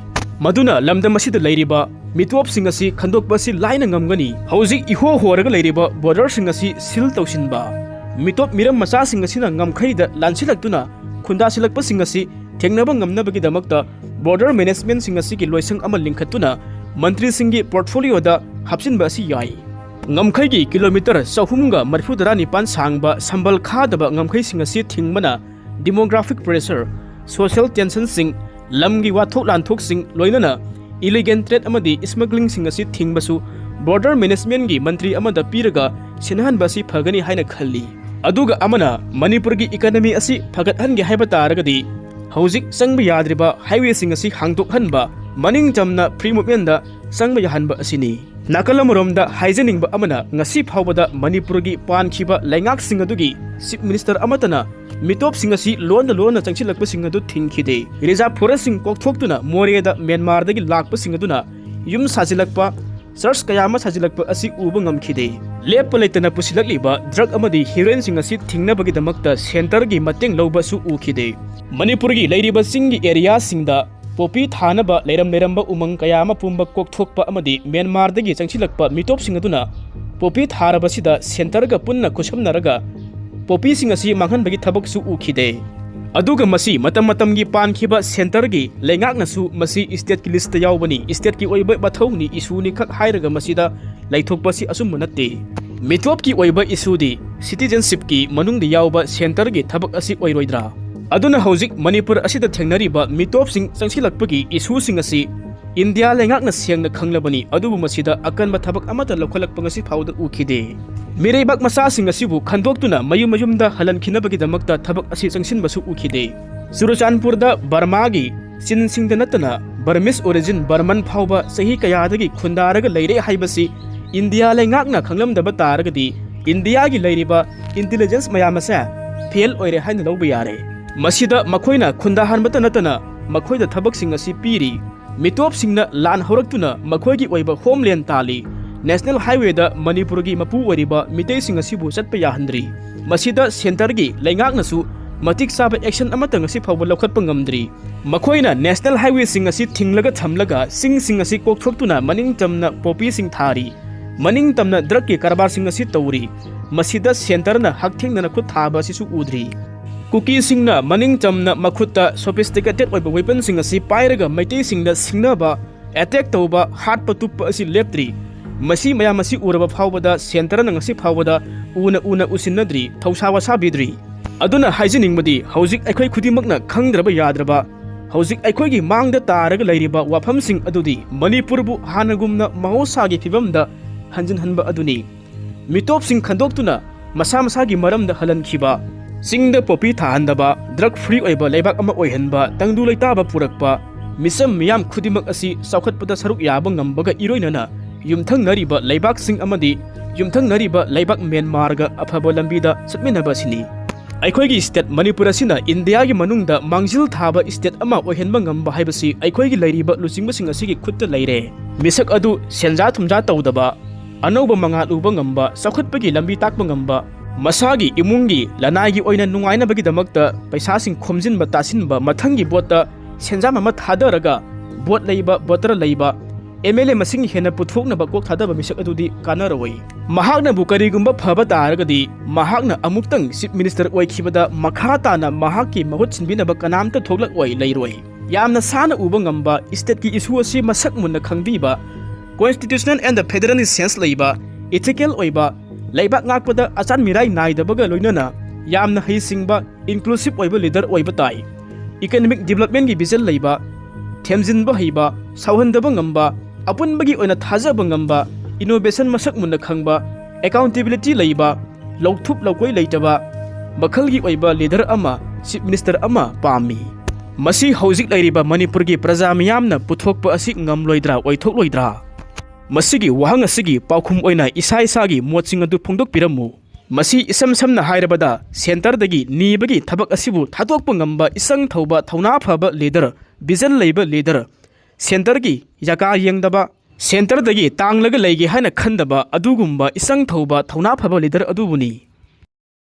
ꯃꯗꯨꯅ ꯂꯝꯗꯝ ꯑꯁꯤꯗ ꯂꯩꯔꯤꯕ ꯃꯤꯇꯣꯞꯁꯤꯡ ꯑꯁꯤ ꯈꯟꯗꯣꯛꯄ ꯑꯁꯤ ꯂꯥꯏꯅ ꯉꯝꯒꯅꯤ꯫ ꯍꯧꯖꯤꯛ ꯏꯍꯣ ꯍꯣꯔꯒ ꯂꯩꯔꯤꯕ borderꯁꯤꯡ ꯑꯁꯤ seal ꯇꯧꯁꯤꯟꯕ, ꯃꯤꯇꯣꯞ ꯃꯤꯔꯝ ꯃꯆꯥꯁꯤꯡ ꯑꯁꯤꯅ ꯉꯝꯈꯩꯗ ꯂꯥꯟꯁꯤꯜꯂꯛꯇꯨꯅ ꯈꯨꯟꯗꯥꯁꯤꯜꯂꯛꯄꯁꯤꯡ ꯑꯁꯤ ꯊꯦꯡꯅꯕ ꯉꯝꯅꯕꯒꯤꯗꯃꯛꯇ border managementꯁꯤꯡ ꯑꯁꯤꯒꯤ ꯂꯣꯏꯁꯪ ꯑꯃ ꯂꯤꯡꯈꯠꯇꯨꯅ ꯃꯟꯇ꯭ꯔꯤꯁꯤꯡꯒꯤ portfolioꯗ ꯍꯥꯞꯆꯤꯟꯕ ꯑꯁꯤ ꯌꯥꯏ꯫ ꯉꯝꯈꯩꯒꯤ ꯀꯤꯂꯣꯃꯤꯇꯔ ꯆꯍꯨꯝꯒ ꯃꯔꯤꯐꯨ ꯇꯔꯥꯅꯤꯄꯥꯟ ꯁꯥꯡꯕ ꯁꯝꯕꯜ ꯈꯥꯗꯕ ꯉꯝꯈꯩꯁꯤꯡ ꯑꯁꯤ ꯊꯤꯡꯕꯅ demographic pressure, social tensionꯁꯤꯡ, ꯂꯝꯒꯤ ꯋꯥꯊꯣꯛ ꯂꯥꯟꯊꯣꯛꯁꯤꯡ, ꯂꯣꯏꯅꯅ ꯏꯂꯤꯒꯦꯜ ꯇ꯭ꯔꯦꯗ ꯑꯃꯗꯤ ꯁ꯭ꯃꯒ꯭ꯂꯤꯡꯁꯤꯡ ꯑꯁꯤ ꯊꯤꯡꯕꯁꯨ ꯕꯣꯔꯗꯔ ꯃꯦꯅꯦꯖꯃꯦꯟꯒꯤ ꯃꯟꯇ꯭ꯔꯤ ꯑꯃꯗ ꯄꯤꯔꯒ ꯁꯤꯟꯅꯍꯟꯕ ꯑꯁꯤ ꯐꯒꯅꯤ ꯍꯥꯏꯅ ꯈꯜꯂꯤ꯫ ꯑꯗꯨꯒ ꯑꯃꯅ, ꯃꯅꯤꯄꯨꯔꯒꯤ ꯏꯀꯅꯃꯤ ꯑꯁꯤ ꯐꯒꯠꯍꯟꯒꯦ ꯍꯥꯏꯕ ꯇꯥꯔꯒꯗꯤ, ꯍꯧꯖꯤꯛ ꯆꯪꯕ ꯌꯥꯗ꯭ꯔꯤꯕ ꯍꯥꯏꯋꯦꯁꯤꯡ ꯑꯁꯤ ꯍꯥꯡꯗꯣꯛꯍꯟꯕ, ꯃꯅꯤꯡ ꯇꯝꯅ ꯐ꯭ꯔꯤ ꯃꯨꯚꯃꯦꯟꯗ ꯆꯪꯕ ꯌꯥꯍꯟꯕ ꯑꯁꯤꯅꯤ꯫ ꯅꯥꯀꯜ ꯑꯃꯔꯣꯝꯗ ꯍꯥꯏꯖꯅꯤꯡꯕ ꯑꯃꯅ, ꯉꯁꯤ ꯐꯥꯎꯕꯗ ꯃꯅꯤꯄꯨꯔꯒꯤ ꯄꯥꯟꯈꯤꯕ ꯂꯩꯉꯥꯛꯁꯤꯡ ꯑꯗꯨꯒꯤ ꯆꯤꯐ ꯃꯤꯅꯤꯁꯇꯔ ꯑꯃꯠꯇꯅ ꯃꯤꯇꯣꯞꯁꯤꯡ ꯑꯁꯤ ꯂꯣꯟꯅ ꯂꯣꯟꯅ ꯆꯪꯁꯤꯜꯂꯛꯄꯁꯤꯡ ꯑꯗꯨ ꯊꯤꯡꯈꯤꯗꯦ꯫ ꯔꯤꯖꯥꯔꯚ ꯐꯣꯔꯦꯁ꯭ꯠꯁꯤꯡ ꯀꯣꯛꯊꯣꯛꯇꯨꯅ ꯃꯣꯔꯦꯗ ꯃ꯭ꯌꯥꯟꯃꯥꯔꯗꯒꯤ ꯂꯥꯛꯄꯁꯤꯡ ꯑꯗꯨꯅ ꯌꯨꯝ ꯁꯥꯖꯤꯜꯂꯛꯄ, ꯆꯔꯆ ꯀꯌꯥ ꯑꯃ ꯁꯥꯖꯤꯜꯂꯛꯄ ꯑꯁꯤ ꯎꯕ ꯉꯝꯈꯤꯗꯦ꯫ ꯂꯦꯞꯄ ꯂꯩꯇꯅ ꯄꯨꯁꯤꯜꯂꯛꯂꯤꯕ ꯗ꯭ꯔꯒ ꯑꯃꯗꯤ ꯍꯤꯔꯣꯏꯟꯁꯤꯡ ꯑꯁꯤ ꯊꯤꯡꯅꯕꯒꯤꯗꯃꯛꯇ ꯁꯦꯟꯇꯔꯒꯤ ꯃꯇꯦꯡ ꯂꯧꯕꯁꯨ ꯎꯈꯤꯗꯦ꯫ ꯃꯅꯤꯄꯨꯔꯒꯤ ꯂꯩꯔꯤꯕ ꯆꯤꯡꯒꯤ ꯑꯦꯔꯤꯌꯥꯁꯤꯡꯗ ꯄꯣꯄꯤ ꯊꯥꯅꯕ ꯂꯩꯔꯝ ꯂꯩꯔꯝꯕ ꯎꯃꯪ ꯀꯌꯥ ꯑꯃ ꯄꯨꯝꯕ ꯀꯣꯛꯊꯣꯛꯄ ꯑꯃꯗꯤ ꯃ꯭ꯌꯥꯟꯃꯥꯔꯗꯒꯤ ꯆꯪꯁꯤꯜꯂꯛꯄ ꯃꯤꯇꯣꯞꯁꯤꯡ ꯑꯗꯨꯅ ꯄꯣꯄꯤ ꯊꯥꯔꯕꯁꯤꯗ ꯁꯦꯟꯇꯔꯒ ꯄꯨꯟꯅ ꯈꯨꯠꯁꯝꯅꯔꯒ ꯄꯣꯄꯤꯁꯤꯡ ꯑꯁꯤ ꯃꯥꯡꯍꯟꯕꯒꯤ ꯊꯕꯛꯁꯨ ꯎꯈꯤꯗꯦ꯫ ꯑꯗꯨꯒ ꯃꯁꯤ ꯃꯇꯝ ꯃꯇꯝꯒꯤ ꯄꯥꯟꯈꯤꯕ ꯁꯦꯟꯇꯔꯒꯤ ꯂꯩꯉꯥꯛꯅꯁꯨ ꯃꯁꯤ ꯁ꯭ꯇꯦꯠꯀꯤ ꯂꯤꯁ꯭ꯠꯇ ꯌꯥꯎꯕꯅꯤ, ꯁ꯭ꯇꯦꯠꯀꯤ ꯑꯣꯏꯕ ꯃꯊꯧꯅꯤ, ꯏꯁꯨꯅꯤ ꯈꯛ ꯍꯥꯏꯔꯒ ꯃꯁꯤꯗ ꯂꯩꯊꯣꯛꯄꯁꯤ ꯑꯆꯨꯝꯕ ꯅꯠꯇꯦ꯫ ꯃꯤꯇꯣꯞꯀꯤ ꯑꯣꯏꯕ ꯏꯁꯨꯗꯤ ꯁꯤꯇꯤꯖꯦꯟꯁꯤꯞꯀꯤ ꯃꯅꯨꯡꯗ ꯌꯥꯎꯕ ꯁꯦꯟꯇꯔꯒꯤ ꯊꯕꯛ ꯑꯁꯤ ꯑꯣꯏꯔꯣꯏꯗ꯭ꯔꯥ? ꯑꯗꯨꯅ ꯍꯧꯖꯤꯛ ꯃꯅꯤꯄꯨꯔ ꯑꯁꯤꯗ ꯊꯦꯡꯅꯔꯤꯕ ꯃꯤꯇꯣꯞꯁꯤꯡ ꯆꯪꯁꯤꯜꯂꯛꯄꯒꯤ ꯏꯁꯨꯁꯤꯡ ꯑꯁꯤ ꯏꯟꯗꯤꯌꯥ ꯂꯩꯉꯥꯛꯅ ꯁꯦꯡꯅ ꯈꯪꯂꯕꯅꯤ, ꯑꯗꯨꯕꯨ ꯃꯁꯤꯗ ꯑꯀꯟꯕ ꯊꯕꯛ ꯑꯃꯠꯇ ꯂꯧꯈꯠꯂꯛꯄ ꯉꯁꯤ ꯐꯥꯎꯗ ꯎꯈꯤꯗꯦ꯫ ꯃꯤꯔꯩꯕꯥꯛ ꯃꯆꯥꯁꯤꯡ ꯑꯁꯤꯕꯨ ꯈꯟꯗꯣꯛꯇꯨꯅ ꯃꯌꯨꯝ ꯃꯌꯨꯝꯗ ꯍꯜꯍꯟꯈꯤꯅꯕꯒꯤꯗꯃꯛꯇ ꯊꯕꯛ ꯑꯁꯤ ꯆꯪꯁꯤꯟꯕꯁꯨ ꯎꯈꯤꯗꯦ꯫ ꯆꯨꯔꯆꯥꯟꯄꯨꯔꯗ ꯕꯔꯃꯥꯒꯤ ꯆꯤꯟꯁꯤꯡꯗ ꯅꯠꯇꯅ ꯕꯔꯃꯤꯁ ꯑꯣꯔꯤꯖꯤꯟ ꯕꯔꯃꯟ ꯐꯥꯎꯕ ꯆꯍꯤ ꯀꯌꯥꯗꯒꯤ ꯈꯨꯟꯗꯥꯔꯒ ꯂꯩꯔꯦ ꯍꯥꯏꯕꯁꯤ ꯏꯟꯗꯤꯌꯥ ꯂꯩꯉꯥꯛꯅ ꯈꯪꯂꯝꯗꯕ ꯇꯥꯔꯒꯗꯤ ꯏꯟꯗꯤꯌꯥꯒꯤ ꯂꯩꯔꯤꯕ ꯏꯟꯇꯦꯂꯤꯖꯦꯟꯁ ꯃꯌꯥꯝ ꯑꯁꯦ ꯐꯦꯜ ꯑꯣꯏꯔꯦ ꯍꯥꯏꯅ ꯂꯧꯕ ꯌꯥꯔꯦ꯫ ꯃꯁꯤꯗ ꯃꯈꯣꯏꯅ ꯈꯨꯟꯗꯥꯍꯟꯕꯇ ꯅꯠꯇꯅ ꯃꯈꯣꯏꯗ ꯊꯕꯛꯁꯤꯡ ꯑꯁꯤ ꯄꯤꯔꯤ꯫ ꯃꯤꯇꯣꯞꯁꯤꯡꯅ ꯂꯥꯟ ꯍꯧꯔꯛꯇꯨꯅ ꯃꯈꯣꯏꯒꯤ ꯑꯣꯏꯕ ꯍꯣꯝꯂꯦꯟ ꯇꯥꯜꯂꯤ꯫ ꯅꯦꯁꯅꯦꯜ ꯍꯥꯏꯋꯦꯗ ꯃꯅꯤꯄꯨꯔꯒꯤ ꯃꯄꯨ ꯑꯣꯏꯔꯤꯕ ꯃꯤꯇꯩꯁꯤꯡ ꯑꯁꯤꯕꯨ ꯆꯠꯄ ꯌꯥꯍꯟꯗ꯭ꯔꯤ꯫ ꯃꯁꯤꯗ ꯁꯦꯟꯇꯔꯒꯤ ꯂꯩꯉꯥꯛꯅꯁꯨ ꯃꯇꯤꯛ ꯆꯥꯕ ꯑꯦꯛꯁꯟ ꯑꯃꯠꯇ ꯉꯁꯤ ꯐꯥꯎꯕ ꯂꯧꯈꯠꯄ ꯉꯝꯗ꯭ꯔꯤ꯫ ꯃꯈꯣꯏꯅ ꯅꯦꯁꯅꯦꯜ ꯍꯥꯏꯋꯦꯁꯤꯡ ꯑꯁꯤ ꯊꯤꯡꯂꯒ ꯊꯝꯂꯒ ꯆꯤꯡꯁꯤꯡ ꯑꯁꯤ ꯀꯣꯛꯊꯣꯛꯇꯨꯅ ꯃꯅꯤꯡ ꯇꯝꯅ ꯄꯣꯄꯤꯁꯤꯡ ꯊꯥꯔꯤ꯫ ꯃꯅꯤꯡ ꯇꯝꯅ ꯗ꯭ꯔꯒꯀꯤ ꯀꯔꯕꯥꯔꯁꯤꯡ ꯑꯁꯤ ꯇꯧꯔꯤ꯫ ꯃꯁꯤꯗ ꯁꯦꯟꯇꯔꯅ ꯍꯛꯊꯦꯡꯅꯅ ꯈꯨꯠ ꯊꯥꯕ ꯑꯁꯤꯁꯨ ꯎꯗ꯭ꯔꯤ꯫ ꯀꯨꯀꯤꯁꯤꯡꯅ ꯃꯅꯤꯡ ꯇꯝꯅ ꯃꯈꯨꯠꯇ ꯁꯣꯐꯤꯁꯇꯤꯀꯦꯇꯦꯗ ꯑꯣꯏꯕ ꯋꯦꯄꯟꯁꯤꯡ ꯑꯁꯤ ꯄꯥꯏꯔꯒ ꯃꯩꯇꯩꯁꯤꯡꯗ ꯁꯤꯡꯅꯕ, ꯑꯦꯇꯦꯛ ꯇꯧꯕ, ꯍꯥꯠꯄ ꯇꯨꯞꯄ ꯑꯁꯤ ꯂꯦꯞꯇ꯭ꯔꯤ꯫ ꯃꯁꯤ ꯃꯌꯥꯝ ꯑꯁꯤ ꯎꯔꯕ ꯐꯥꯎꯕꯗ ꯁꯦꯟꯇꯔꯅ ꯉꯁꯤ ꯐꯥꯎꯕꯗ ꯎꯅ ꯎꯅ ꯎꯁꯤꯟꯅꯗ꯭ꯔꯤ, ꯊꯧꯁꯥ ꯋꯥꯁꯥꯕꯤꯗ꯭ꯔꯤ꯫ ꯑꯗꯨꯅ ꯍꯥꯏꯖꯅꯤꯡꯕꯗꯤ ꯍꯧꯖꯤꯛ ꯑꯩꯈꯣꯏ ꯈꯨꯗꯤꯡꯃꯛꯅ ꯈꯪꯗ꯭ꯔꯕ ꯌꯥꯗ꯭ꯔꯕ ꯍꯧꯖꯤꯛ ꯑꯩꯈꯣꯏꯒꯤ ꯃꯥꯡꯗ ꯇꯥꯔꯒ ꯂꯩꯔꯤꯕ ꯋꯥꯐꯝꯁꯤꯡ ꯑꯗꯨꯗꯤ ꯃꯅꯤꯄꯨꯔꯕꯨ ꯍꯥꯟꯅꯒꯨꯝꯅ ꯃꯍꯧꯁꯥꯒꯤ ꯐꯤꯕꯝꯗ ꯍꯟꯖꯤꯟꯍꯟꯕ ꯑꯗꯨꯅꯤ꯫ ꯃꯤꯇꯣꯞꯁꯤꯡ ꯈꯟꯗꯣꯛꯇꯨꯅ ꯃꯁꯥ ꯃꯁꯥꯒꯤ ꯃꯔꯝꯗ ꯍꯜꯍꯟꯈꯤꯕ, ꯆꯤꯡꯗ ꯄꯣꯄꯤ ꯊꯥꯍꯟꯗꯕ, ꯗ꯭ꯔꯒ ꯐ꯭ꯔꯤ ꯑꯣꯏꯕ ꯂꯩꯕꯥꯛ ꯑꯃ ꯑꯣꯏꯍꯟꯕ, ꯇꯪꯗꯨ ꯂꯩꯇꯥꯕ ꯄꯨꯔꯛꯄ, ꯃꯤꯆꯝ ꯃꯤꯌꯥꯝ ꯈꯨꯗꯤꯡꯃꯛ ꯑꯁꯤ ꯆꯥꯎꯈꯠꯄꯗ ꯁꯔꯨꯛ ꯌꯥꯕ ꯉꯝꯕꯒ ꯏꯔꯣꯏꯅꯅ ꯌꯨꯝꯊꯪꯅꯔꯤꯕ ꯂꯩꯕꯥꯛꯁꯤꯡ ꯑꯃꯗꯤ ꯌꯨꯝꯊꯪꯅꯔꯤꯕ ꯂꯩꯕꯥꯛ ꯃ꯭ꯌꯥꯟꯃꯥꯔꯒ ꯑꯐꯕ ꯂꯝꯕꯤꯗ ꯆꯠꯃꯤꯟꯅꯕ ꯑꯁꯤꯅꯤ꯫ ꯑꯩꯈꯣꯏꯒꯤ ꯁ꯭ꯇꯦꯠ ꯃꯅꯤꯄꯨꯔ ꯑꯁꯤꯅ ꯏꯟꯗꯤꯌꯥꯒꯤ ꯃꯅꯨꯡꯗ ꯃꯥꯡꯖꯤꯜ ꯊꯥꯕ ꯁ꯭ꯇꯦꯠ ꯑꯃ ꯑꯣꯏꯍꯟꯕ ꯉꯝꯕ ꯍꯥꯏꯕꯁꯤ ꯑꯩꯈꯣꯏꯒꯤ ꯂꯩꯔꯤꯕ ꯂꯨꯆꯤꯡꯕꯁꯤꯡ ꯑꯁꯤꯒꯤ ꯈꯨꯠꯇ ꯂꯩꯔꯦ꯫ ꯃꯤꯁꯛ ꯑꯗꯨ ꯁꯦꯟꯖꯥ ꯊꯨꯝꯖꯥ ꯇꯧꯗꯕ, ꯑꯅꯧꯕ ꯃꯉꯥꯜ ꯎꯕ ꯉꯝꯕ, ꯆꯥꯎꯈꯠꯄꯒꯤ ꯂꯝꯕꯤ ꯇꯥꯛꯄ ꯉꯝꯕ, ꯃꯁꯥꯒꯤ ꯏꯃꯨꯡꯒꯤ ꯂꯅꯥꯏꯒꯤ ꯑꯣꯏꯅ ꯅꯨꯡꯉꯥꯏꯅꯕꯒꯤꯗꯃꯛꯇ ꯄꯩꯁꯥꯁꯤꯡ ꯈꯣꯝꯖꯤꯟꯕ ꯇꯥꯁꯤꯟꯕ, ꯃꯊꯪꯒꯤ ꯚꯣꯠꯇ ꯁꯦꯟꯖꯥ ꯑꯃ ꯊꯥꯗꯔꯒ ꯚꯣꯠ ꯂꯩꯕ, ꯚꯣꯇꯔ ꯂꯩꯕ, ꯑꯦꯝ ꯑꯦꯜ ꯑꯦ ꯃꯁꯤꯡ ꯍꯦꯟꯅ ꯄꯨꯊꯣꯛꯅꯕ ꯀꯣꯛ ꯊꯥꯗꯕ ꯃꯤꯁꯛ ꯑꯗꯨꯗꯤ ꯀꯥꯟꯅꯔꯣꯏ꯫ ꯃꯍꯥꯛꯅꯕꯨ ꯀꯔꯤꯒꯨꯝꯕ ꯐꯕ ꯇꯥꯔꯒꯗꯤ ꯃꯍꯥꯛꯅ ꯑꯃꯨꯛꯇꯪ ꯆꯤꯐ ꯃꯤꯅꯤꯁꯇꯔ ꯑꯣꯏꯈꯤꯕꯗ ꯃꯈꯥ ꯇꯥꯅ ꯃꯍꯥꯛꯀꯤ ꯃꯍꯨꯠ ꯁꯤꯟꯕꯤꯅꯕ ꯀꯅꯥꯝꯇ ꯊꯣꯛꯂꯛꯑꯣꯏ, ꯂꯩꯔꯣꯏ꯫ ꯌꯥꯝꯅ ꯁꯥꯟꯅ ꯎꯕ ꯉꯝꯕ, ꯁ꯭ꯇꯦꯠꯀꯤ ꯏꯁꯨ ꯑꯁꯤ ꯃꯁꯛ ꯃꯨꯟꯅ ꯈꯪꯕꯤꯕ, constitutional and federal sense ꯂꯩꯕ, ethical ꯑꯣꯏꯕ, ꯂꯩꯕꯥꯛ ꯉꯥꯛꯄꯗ ꯑꯆꯥꯟ ꯃꯤꯔꯥꯏ ꯅꯥꯏꯗꯕꯒ ꯂꯣꯏꯅꯅ ꯌꯥꯝꯅ ꯍꯩꯁꯤꯡꯕ, inclusive ꯑꯣꯏꯕ ꯂꯤꯗꯔ ꯑꯣꯏꯕ ꯇꯥꯏ꯫ Economic developmentꯀꯤ vision ꯂꯩꯕ, ꯊꯦꯝꯖꯤꯟꯕ ꯍꯩꯕ, ꯁꯥꯎꯍꯟꯗꯕ ꯉꯝꯕ, ꯑꯄꯨꯟꯕꯒꯤ ꯑꯣꯏꯅ ꯊꯥꯖꯕ ꯉꯝꯕ, innovation ꯃꯁꯛ ꯃꯨꯟꯅ ꯈꯪꯕ, accountability ꯂꯩꯕ, ꯂꯧꯊꯨꯞ ꯂꯧꯀꯣꯏ ꯂꯩꯇꯕ ꯃꯈꯜꯒꯤ ꯑꯣꯏꯕ ꯂꯤꯗꯔ ꯑꯃ, ꯆꯤꯐ ꯃꯤꯅꯤꯁꯇꯔ ꯑꯃ ꯄꯥꯝꯃꯤ꯫ ꯃꯁꯤ ꯍꯧꯖꯤꯛ ꯂꯩꯔꯤꯕ ꯃꯅꯤꯄꯨꯔꯒꯤ ꯄ꯭ꯔꯖꯥ ꯃꯤꯌꯥꯝꯅ ꯄꯨꯊꯣꯛꯄ ꯑꯁꯤ ꯉꯝꯂꯣꯏꯗ꯭ꯔꯥ, ꯑꯣꯏꯊꯣꯛꯂꯣꯏꯗ꯭ꯔꯥ? ꯃꯁꯤꯒꯤ ꯋꯥꯍꯪ ꯑꯁꯤꯒꯤ ꯄꯥꯎꯈꯨꯝ ꯑꯣꯏꯅ ꯏꯁꯥ ꯏꯁꯥꯒꯤ ꯃꯣꯠꯁꯤꯡ ꯑꯗꯨ ꯐꯣꯡꯗꯣꯛꯄꯤꯔꯝꯃꯨ꯫ ꯃꯁꯤ ꯏꯁꯝ ꯁꯝꯅ ꯍꯥꯏꯔꯕꯗ ꯁꯦꯟꯇꯔꯗꯒꯤ ꯅꯤꯕꯒꯤ ꯊꯕꯛ ꯑꯁꯤꯕꯨ ꯊꯥꯗꯣꯛꯄ ꯉꯝꯕ ꯏꯆꯪ ꯊꯧꯕ ꯊꯧꯅꯥ ꯐꯕ ꯂꯤꯗꯔ, vision ꯂꯩꯕ ꯂꯤꯗꯔ, ꯁꯦꯟꯇꯔꯒꯤ ꯌꯥꯀꯥ ꯌꯦꯡꯗꯕ, ꯁꯦꯟꯇꯔꯗꯒꯤ ꯇꯥꯡꯂꯒ ꯂꯩꯒꯦ ꯍꯥꯏꯅ ꯈꯟꯗꯕ ꯑꯗꯨꯒꯨꯝꯕ ꯏꯆꯪ ꯊꯧꯕ ꯊꯧꯅꯥ ꯐꯕ ꯂꯤꯗꯔ ꯑꯗꯨꯕꯨꯅꯤ꯫